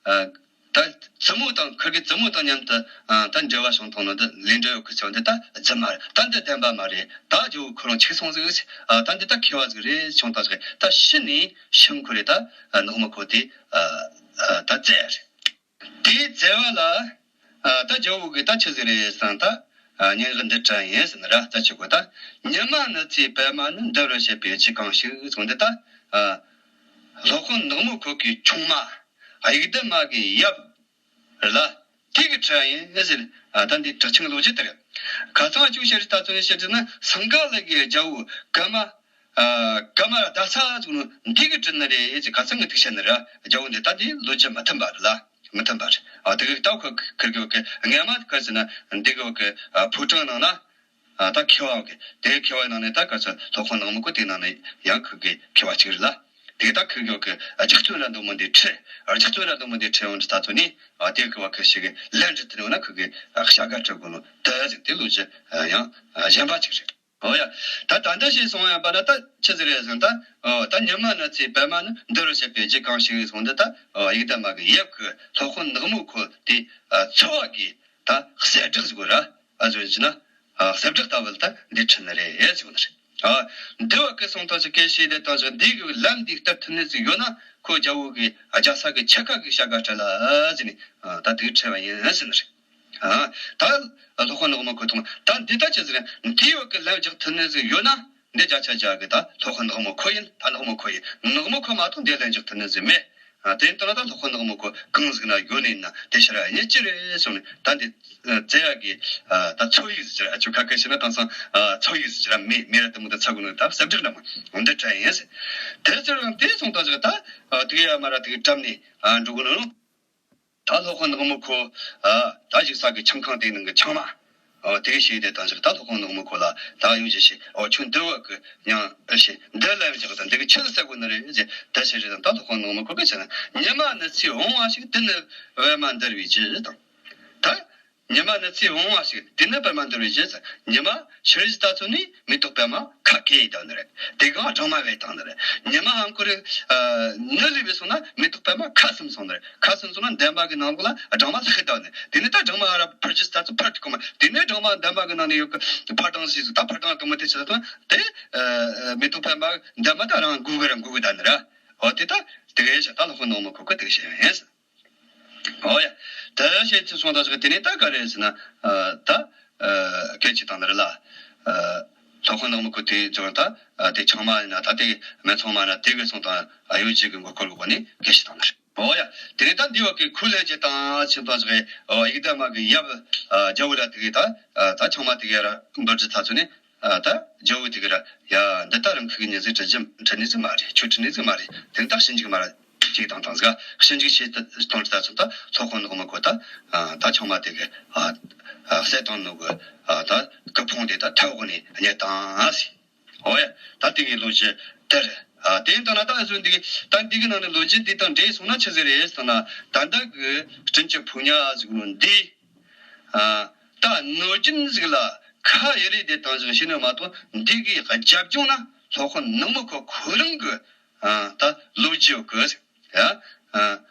ཨ་ད་བཙུན་མོ་དང་ཁུར་གི་བཙུན་མོ་དང་མཉམ་དུ་ཨ་ད་འབྲེལ་བ་བྱུང་ཐོང་ནི་འདི་ལས་འབྲས་ཡོད་གི་ཚོད་འདི་ད་རྫུན་མ་རེད། ད་འདི་བདེན་པ་མ་རེད། ད་རྒྱལ་བོ་ཁོ་རང་འཆུག་སོང་ཟིག། ཨ་ད་འདི་ད་མཁས་པ་ཟིག་རེད་བྱུང་ད་ཟིག། ད་ཕྱི་ནས་ཕྱིར་འཁོར་རེ་ད་ནག་མོ་ཁོ་དེ་ཨ་ད་བཙལ་རེད། དེའི་བཙལ་བ་ལ། ཨ་ད་རྒྱལ་བོ་གིས་ད་ཆི་ཟིག་རེད་ཟེར་ན། ད་ཨ་སྙན་ངག་འདི་དྲན་ཡིན་ཟེར་ན་ར། ད་ཆི་གོ་ད། ཉི་མ་ནུབ་ཚེ་པདྨ་ནི། འདི་རུ་བྱེད་པའི་རྒྱུ་གང་ཞིག་གསུངས་འདི་ད། ཨ་སློབ་དཔོན་ནག་མོ་ཁོ་གི་ཆུང་མ་དབྱུག་ལྡན་མ་གི་ཡབ་ལ་དེ་གི་དྲན་ཡིན་ཟེར། ཨ་ད་འདི་གྲགས་ཆེན་ལོ་རྒྱུས་དེ་རེད། ཁ་སང་ཅུང་ཞིག་རེད། ད་ཚོད་ནས་བཤད་ཟིན་ན་སིངྒ་ལ་གི་རྒྱལ་བོ་ཀ་མ། ཨ་ཀ་མ་ར་ད་ས་ཟེར་ནོ་འདི་གི་དྲིན་ནི་རེད་ཟེར། ཁ་སང་གི་ཐུག་བཤད་ནི་ར། རྒྱལ་བོ་འདི་ད་འདི་ལོ་རྒྱུས་མི་མཐུན་པ་རེད་ལ། མི་མཐུན་པ་རེད། ཨ་དེ་གི་ད་ཁོ་ཁུར་གི་བ་གི་སྔ་མ་ག་ཟེར་ན་འདི་གི་བ་གི་ཨ་ཕོ་བྲང་ནང་ན། ཨ་ད་མཁས་པ་བ་གི་དེ་མཁས་པ་ནང་ནས་ད་ག་ཚོད་སློབ་དཔོན་ནག་མོ་ཁོ་དེ་ནང་ནས་ཡང་ཁུར་གི་མཁས་པ་གཅིག་རེད་ལ། དེ་གི་ད་ཁུར་གི་བ་གི་ཨ་ལྗགས་རྩོམ་ར་འདུག་མོ་འདི་ཁྲིད། ཨ་ལྗགས་རྩོམ་ར་འདུག་མོ་འདི་ཁྲིད་ཡོང་དུས་ད་ཚོད་ནས་ཨ་དེ་གི་བ་གི་ཞིག་གི་ལན་འདྲི་དེ་ནས་འོ་ན་ཁུར་གི་ཨ་བྱ་དགའ་སྤྲད་དགོས་ནོ་དེ་ཟིག། དེ་ལོ་རྒྱུས་ཨ་ཡང་ཨ་གཞན་པ་གཅིག་རེད། ཨོ་ཡ། ད་ད་འདི་ཞིག་སོང་ཡ་པ་ན་ད་ཆི་ཟིག་རེད་ཟེར་ན། ད་ཨོ་ད་ཉི་མ་ནུབ་ཚེ་པདྨ་ནི། འདི་རུ་བྱེད་པའི་རྒྱུ་གང་ཞིག་གསུངས་འདི་ད། ཨོ་དབྱུག་ལྡན་མ་གི་ཡབ་གི་སློབ་དཔོན་ནག་མོ་ཁོ་དེ་ཨ་འཚོ་བ་གི་ད་གསལ་བསྒྲགས་ཟིག་གོ་ར། ཨ་ཟོ་ཡིན་ན་ཨ་གསལ་བསྒྲགས་ལྟ་བུ་ད་འདི་ཁྲིད་ནི་རེད་ཟེར་གོ་ནི་རེད། ཨ་འདི་བ་གི་སོང་ཐོག་ཅིག་སྐད་ཤེས་དེ་དང་ཅིག་འདི་གི་ལམ་འདི་བསྟར་ཐུབ་ནི་ཟིག་ཡོད་ན་ཁོ་རྒྱལ་བོ་གི་རྒྱལ་ས་གི་ཆ་ཁ་གི་བྱ་དགའ་སྤྲད་ལ་ཟེར་ནས་ཨ་ད་དེ་ཁྲིད་པ་ཡིན་ཟེར་ནི་རེད། ཨ་ད་སློབ་དཔོན་ནག་མོ་ཁོ་མཐོང་། ད་འདི་ད་ཅི་ཟེར་ན། འདིའི་བ་གི་ལན་རྒྱག་ཐུབ་ནི་ཟིག་ཡོད་ན་འདི་བརྒྱ་ཆ་བརྒྱ་གི་ད་སློབ་དཔོན་ནག་མོ་ཁོ་ཡིན། ད་ནག་མོ་ཁོ་ཡིན། ནག་མོ་ཁོ་མ་གཏོགས་འདི་ལན་རྒྱག་ཐུབ་ནི་ཟིག་མེད། ཨ་དེ་ཡིན་དུས་ན་ད་སློབ་དཔོན་ནག་མོ་ཁོ་གང་ཟིག་ན་ཡོད་ནི་ཡིན་ན་དེ་ཕྱིར་ར་ཡིན་ཅི་རེད་སོང་ནས། ད་འདི་ཨ་བཙལ་ཡ་གི་ཨ་ད་ཚོད་ཡིག་ཟིག་ཅིག་ར། ཨ་ཆུ་ཁ་ཁ་ཤི་ན་དེང་སང་ཨ་ཚོད་ཡིག་ཟིག་ཅིག་ར་མེད། མེད་ར་དེ་མོ་ད་ཚ་གོ་ནོ་ད་གསལ་བསྒྲགས་འདྲ་མོ་འདི་དྲན་ཡིན་ཟེར། དེ་ཚོ་རང་དེ་སོང་ད་ཟིག་ད་ཨ་དེ་གི་ཡ་མ་ར་དེ་གི་བཀྲམ་ནས་ཨ་འགྲོ་གོ་ནོ། ད་སློབ་དཔོན་ནག་མོ་ཁོ་ཨ་ད་བཞུགས་ས་གི་ཆང་ཁང་དེའི་ནང་གི་ཆང་མ། ཨོ་དེ་གི་ཞིག་དེ་དང་ཞིག་ད་སློབ་དཔོན་ནག་མོ་ཁོ་ལ་ད་ཡོང་ཅི་ཞིག། ཨོ་ཁྱོད་འདི་བ་གི་ཉང་ཨ་ཞིག་འདི་ལ་ཡོང་ཅི་གི་ད་འདི་གི་ཆི་ཟིག་ཟེར་གོ་ནི་རེད་ཟེར། ད་ཞིག་རེད། ད་སློབ་དཔོན་ནག་མོ་ཁོ་གི་ཆི་ན། ཉི་མ་ནུབ་ཚེ་འོང་བ་ཞིག། དེ་ནི་པདྨ་འདུལ་བའི་རྒྱུ་དང་། ད་ཉི་མ་ནུབ་ཚེ་འོང་བ་ཞིག། དེ་ནི་པདྨ་འདུལ་བའི་རྒྱུ་ཟེར། ཉི་མ་ཕྱི་རུ་ད་ཚོ་ནི་མེ་ཏོག་པདྨ་ཁ་གས་བཏང་ནི་རེད། དེ་གང་སྦྲང་མ་བས་བཏང་ནི་རེད། ཉི་མ་ཧང་ཁོ་རེ་ཨ་ནུབ་ལས་བས་སོང་ན་མེ་ཏོག་པདྨ་ཁ་ཟུམ་སོང་ནི་རེད། ཁ་ཟུམ་སོང་ན་འདན་མ་གི་ནང་ལོགས་ལ་སྦྲང་མ་ལྷག་གི་བཏང་ནི། དེ་ནས་ད་སྦྲང་མ་ཧ་ར་འཕུར་རྒྱུ་ད་ཚོ་འཕུར་ཐུབ་གོ་མ། དེ་ནས་སྦྲང་མ་འདན་མ་གི་ནང་ནས་ཡོད་གི་འཕར་སྟངས་ཞིག་ཟིག། ད་འཕར་སྟངས་དུ་མ་དེ་ཆི་ད་ཚོ་དེ་ཨ་མེ་ཏོག་པདྨ་འདན་མ་ད་རང་འགུལ་གི་ར་འགུལ་གི་བསྡད་ནི་རེད། འོ་དེ་ད་དེ་གས་ཤ་ད་སློབ་དཔོན་ནག་མོ་ཁོ་གི་དེ་གས་ཤ་ཡིན། ཨོ་ཡ། དེ་བྱས་ཚེ་སོང་ད་ཟིག། དེ་ནས་ད་ག་རེ་ཟེར་ན། ཨ་ད་ཨ་སྐད་ཅིག་བཏང་ནི་རེད་ལ། ཨ་སློབ་དཔོན་ནག་མོ་ཁོ་དེ་ཚོ་ད་ཨ་དེ་ཆང་མ་ཡིན་ན་ད་དེ་སྨན་ཚོང་མ་ན་དེ་གི་སོང་ད་ཨ་ཡོད་ཅིག་གི་མགོ་སྐོར་གི་སྒོ་ནས་སྐད་ཅིག་བཏང་ནི་རེད། ཨོ་ཡ། དེ་ནས་ད་འདི་བ་གི་ཁུ་ལེན་ཅི་བཏང་ཕྱིན་ད་ཟིག། ཨོ་དབྱུག་ལྡན་མ་གི་ཡབ་ཨ་རྒྱལ་བོ་ལ་དེ་གི་ད་ཨ་ད་ཆང་མ་དེ་གི་ར་འབུལ་རྒྱུ་ད་ཚོ་ནི། ཨ་ད་རྒྱལ་བོ་དེ་གི་ར་ཡ་འདི་ད་རང་ཁུ་གི་ཉི་ཟིག་དྲི་རྒྱུ་དྲི་ནི་ཟིག་མ་རེད། ཁྱོད་དྲི་ནི་ཟིག་མ་རེད། དེ་ནི་ད་ཞིབ་འཇུག་མ་ར་ཅིག་བཏང་བཏང་ཟིག། ཞིབ་འཇུག་བྱེད་གཏོང་ད་ཚོད་ད་སློབ་དཔོན་ནག་མོ་ཁོ་ད་ཨ་ད་ཆང་མ་དེ་གི་ཨ་ཨ་བསད་བཏང་ནོ་གི་ཨ་ད་སྐུ་ཕུང་དེ་ད་ཐབ་འོག་ནས་རྙེད་བཏང་ཟིག། ཨོ་ཡ། ད་དེ་གི་ལོ་རྒྱུས་དེ་རེད། ཨ་དེ་ཡིན་ད་ན་ད་ཨ་ཟོ་འདི་གི་ད་འདི་གི་ནང་ནས་ལོ་རྒྱུས་འདི་དང་འདྲེས་སོང་ན་ཆི་ཟིག་རེད་ཟེར་ན། ད་ལྟ་གི་སྤྲིན་གྱི་ཕོ་ཉ་ཟིག་ནོ་འདི། ཨ་ད་གནོད་སྦྱིན་ཟིག་ལ་ཁ་ཡི་རེ་དེ་བཏང་ཞིང་བྱས་ནས་མ་གཏོགས་འདི་གི་རྒྱབ་ལྗོངས་ན་སློབ་དཔོན་ནག་མོ་ཁོ་ཁོ་རང་གི་ཨ་ད་ལོ་རྒྱུས་ཡོད་གི་ཟིག། ཡ་ཨ་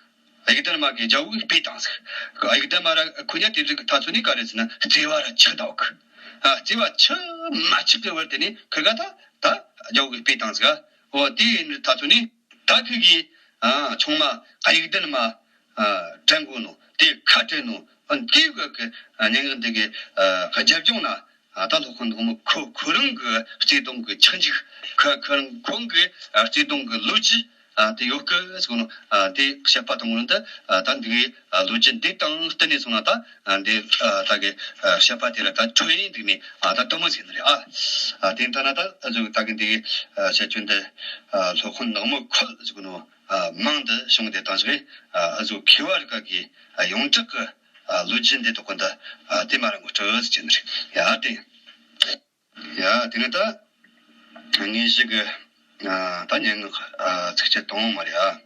དབྱུག་ལྡན་མ་གི་རྒྱལ་བོ་གིས་སྤེལ་བཏང་ཟིག། དབྱུག་ལྡན་མ་ར་ཁོ་ཉ་དེ་རིགས་ད་ཚོ་ནི་ག་རེ་ཟེར་ན་བརྩེ་བ་ར་ཆགས་འདུག་གི། ཨ་བརྩེ་བ་ཆགས་མ་ཆགས་གི་བར་དེ་ནི་ཁོ་ག་ད་ད་རྒྱལ་བོ་གིས་སྤེལ་བཏང་ཟིག། ཨོ་དེ་ཡིན་ད་ཚོ་ནི། ད་ཁུ་གིས་ཨ་ཆུང་མ་དབྱུག་ལྡན་མ་ཨ་དྲན་དགོས་ནོ་དེ་ཁ་དྲན་ནོ། ཨ་དེ་གི་གི་ཨ་སྙན་ངག་འདི་གི་ཨ་རྒྱབ་ལྗོངས་ན་ཨ་ད་སློབ་དཔོན་ནག་མོ་ཁོ་ཁོ་རང་གི་བརྩེ་དུང་གི་ཆག་འཇིག། ཁོ་ཁོ་རང་ཁོང་གི་ཨ་བརྩེ་དུང་གི་ལོ་རྒྱུས་ཨ་དེ་ཡོད་གི་ཟེར་གོ་ནོ། ཨ་དེ་བཤད་པ་དང་པོ་འདི་ཨ་ད་འདི་གི་ཨ་ལོ་རྒྱུས་འདི་དང་བསྟུན་ནས་སོང་ན་ད་ཨ་འདི་ཨ་ད་གི་ཨ་བཤད་པ་དེ་ལ་ད་འཕྲོས་ཡིན་འདུག་ནས་ཨ་ད་དུ་མ་ཟེར་ནི་རེད། ཨ་ཨ་དེ་ལྟ་ན་ད་ཨ་ཟོ་ད་གི་འདི་གི་ཨ་བཤད་རྒྱུ་འདི་ཨ་སློབ་དཔོན་ནག་མོ་ཁོ་ཟེར་གོ་ནོ། ཨ་མང་དུ་བྱུང་སྟེ་དང་ཞིག། ཨ་ཨ་ཟོ་མཁས་པ་རིགས་ག་གི་ཨ་ཡོངས་གྲགས་ཀྱི་ཨ་ལོ་རྒྱུས་འདི་དག་གི་འདི་ཨ་དེ་མ་ར་ངོ་སྤྲོད་ཟེར་གྱི་ནི་རེད། ཡ་དེ། ཡ་དེ་ནི་ད་དངོས་གཞི་གི་ཨ་ད་སྙན་ངག་ཨ་ཚིགས་བཅད་དང་པོ་མ་རེད་ཨ།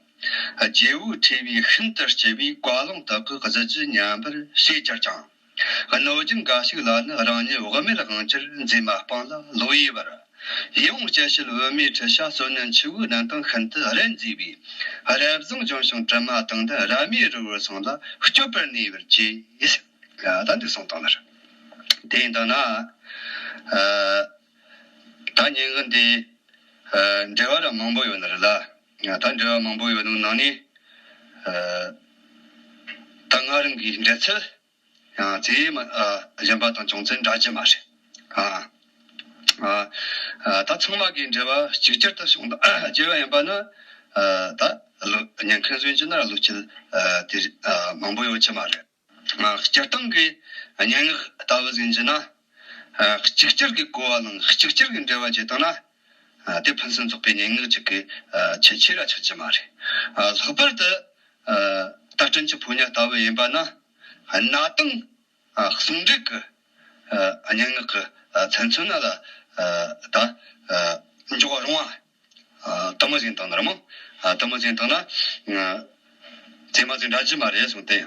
རྗེ་བོའི་ཁྲོས་པས་ཤིན་ཏུ་སྐྱིད་པའི་བཀའ་ལུང་དག་གི་གཟི་བརྗིད་ཉམས་པར་བྱས་གྱུར་ཅིང་། གནོད་སྦྱིན་འགའ་ཞིག་ལ་ནི་རང་ཉིད་བག་མེད་དབང་གྱུར་མཛེས་མ་སྤང་ལ་བློ་ཡིས་བར། ཡིད་འོང་སྐྱེད་བྱེད་བུད་མེད་ཁྲི་ཤ་གསོན་ནི་འཆི་བོའི་གནད་དང་ཤིན་ཏུ་རན་མཛེས་པའི་རབ་བཟང་ལྗོན་ཤིང་དྲི་མ་དང་ལྡན་རབ་མེད་རི་བོར་སོང་ལ་སྤྱོད་པར་ནུས་པར་གྱིས། ད་འདི་གསུངས་བཏང་ནི་རེད། དེ་ཡིན་དང་ན། ཨ། ད་སྙན་ངག་འདི། ཨ། འགྲེལ་བ་ར་མང་པོ་ཡོད་ནི་རེད་ལ། ད་འགྲེལ་བ་མང་པོ་ཡོད་ནི་ནང་ནས། ཨ། ད་ང་རང་གི་འགྲེལ་ཚུལ་ཡང་དེ་མ། ཨ། གཞན་པ་དང་ཅུང་ཙམ་འདྲ་གི་མ་རེད། ཨ། ཨ། ཨ། ད་ཚང་མ་གི་འགྲེལ་བ་གཅིག་གྱུར་དུ་བྱུང་བ་རྒྱས་པ་ཡིན་པ་ན། ཨ། ད་ལོ་སྙན་ཁང་བཟོ་རྒྱུ་ན་ལོ་རྒྱུས། ཨ། དེ། ཨ། མང་པོ་ཡོད་ཀྱི་མ་རེད། ཨ། སྤྱིར་བཏང་གི་སྙན་ངག་ལྟ་བུ་ཟིན་རྒྱུ་ན། ཨ། གཅིག་གྱུར་གྱི་གོ་བ་དང་གཅིག་གྱུར་གྱི་འགྲེལ་བ་བྱེད་སྟངས་ན། ཨ། དེ་ཕུན་སུམ་ཚོགས་པའི་སྙན་ངག་ཅིག་གི། ཨ། ཁྱད་ཆོས་ར་ཆགས་ཀྱི་མ་རེད། ཨ། ལྷག་པར་དུ། ཨ། ད་དྲིན་གྱི་ཕོ་ཉ་ལྟ་བུ་ཡིན་པ་ན། གནའ་དེང་། ཨ། གསུང་འབྲེལ་གྱི། ཨ། སྙན་ངག་གི། ཨ། ཚན་ཚོད་ན་ལ། ཨ། ད། ཨ། འཇོག་རུང་བ། ཨ། དེ་མོ་ཟིན་བཏང་ན་ར་མོ། ཨ། དེ་མོ་ཟིན་བཏང་ན། ཨ། དེ་མ་ཟིན་འདྲ་གི་མ་རེད་གསུངས་ཏེ།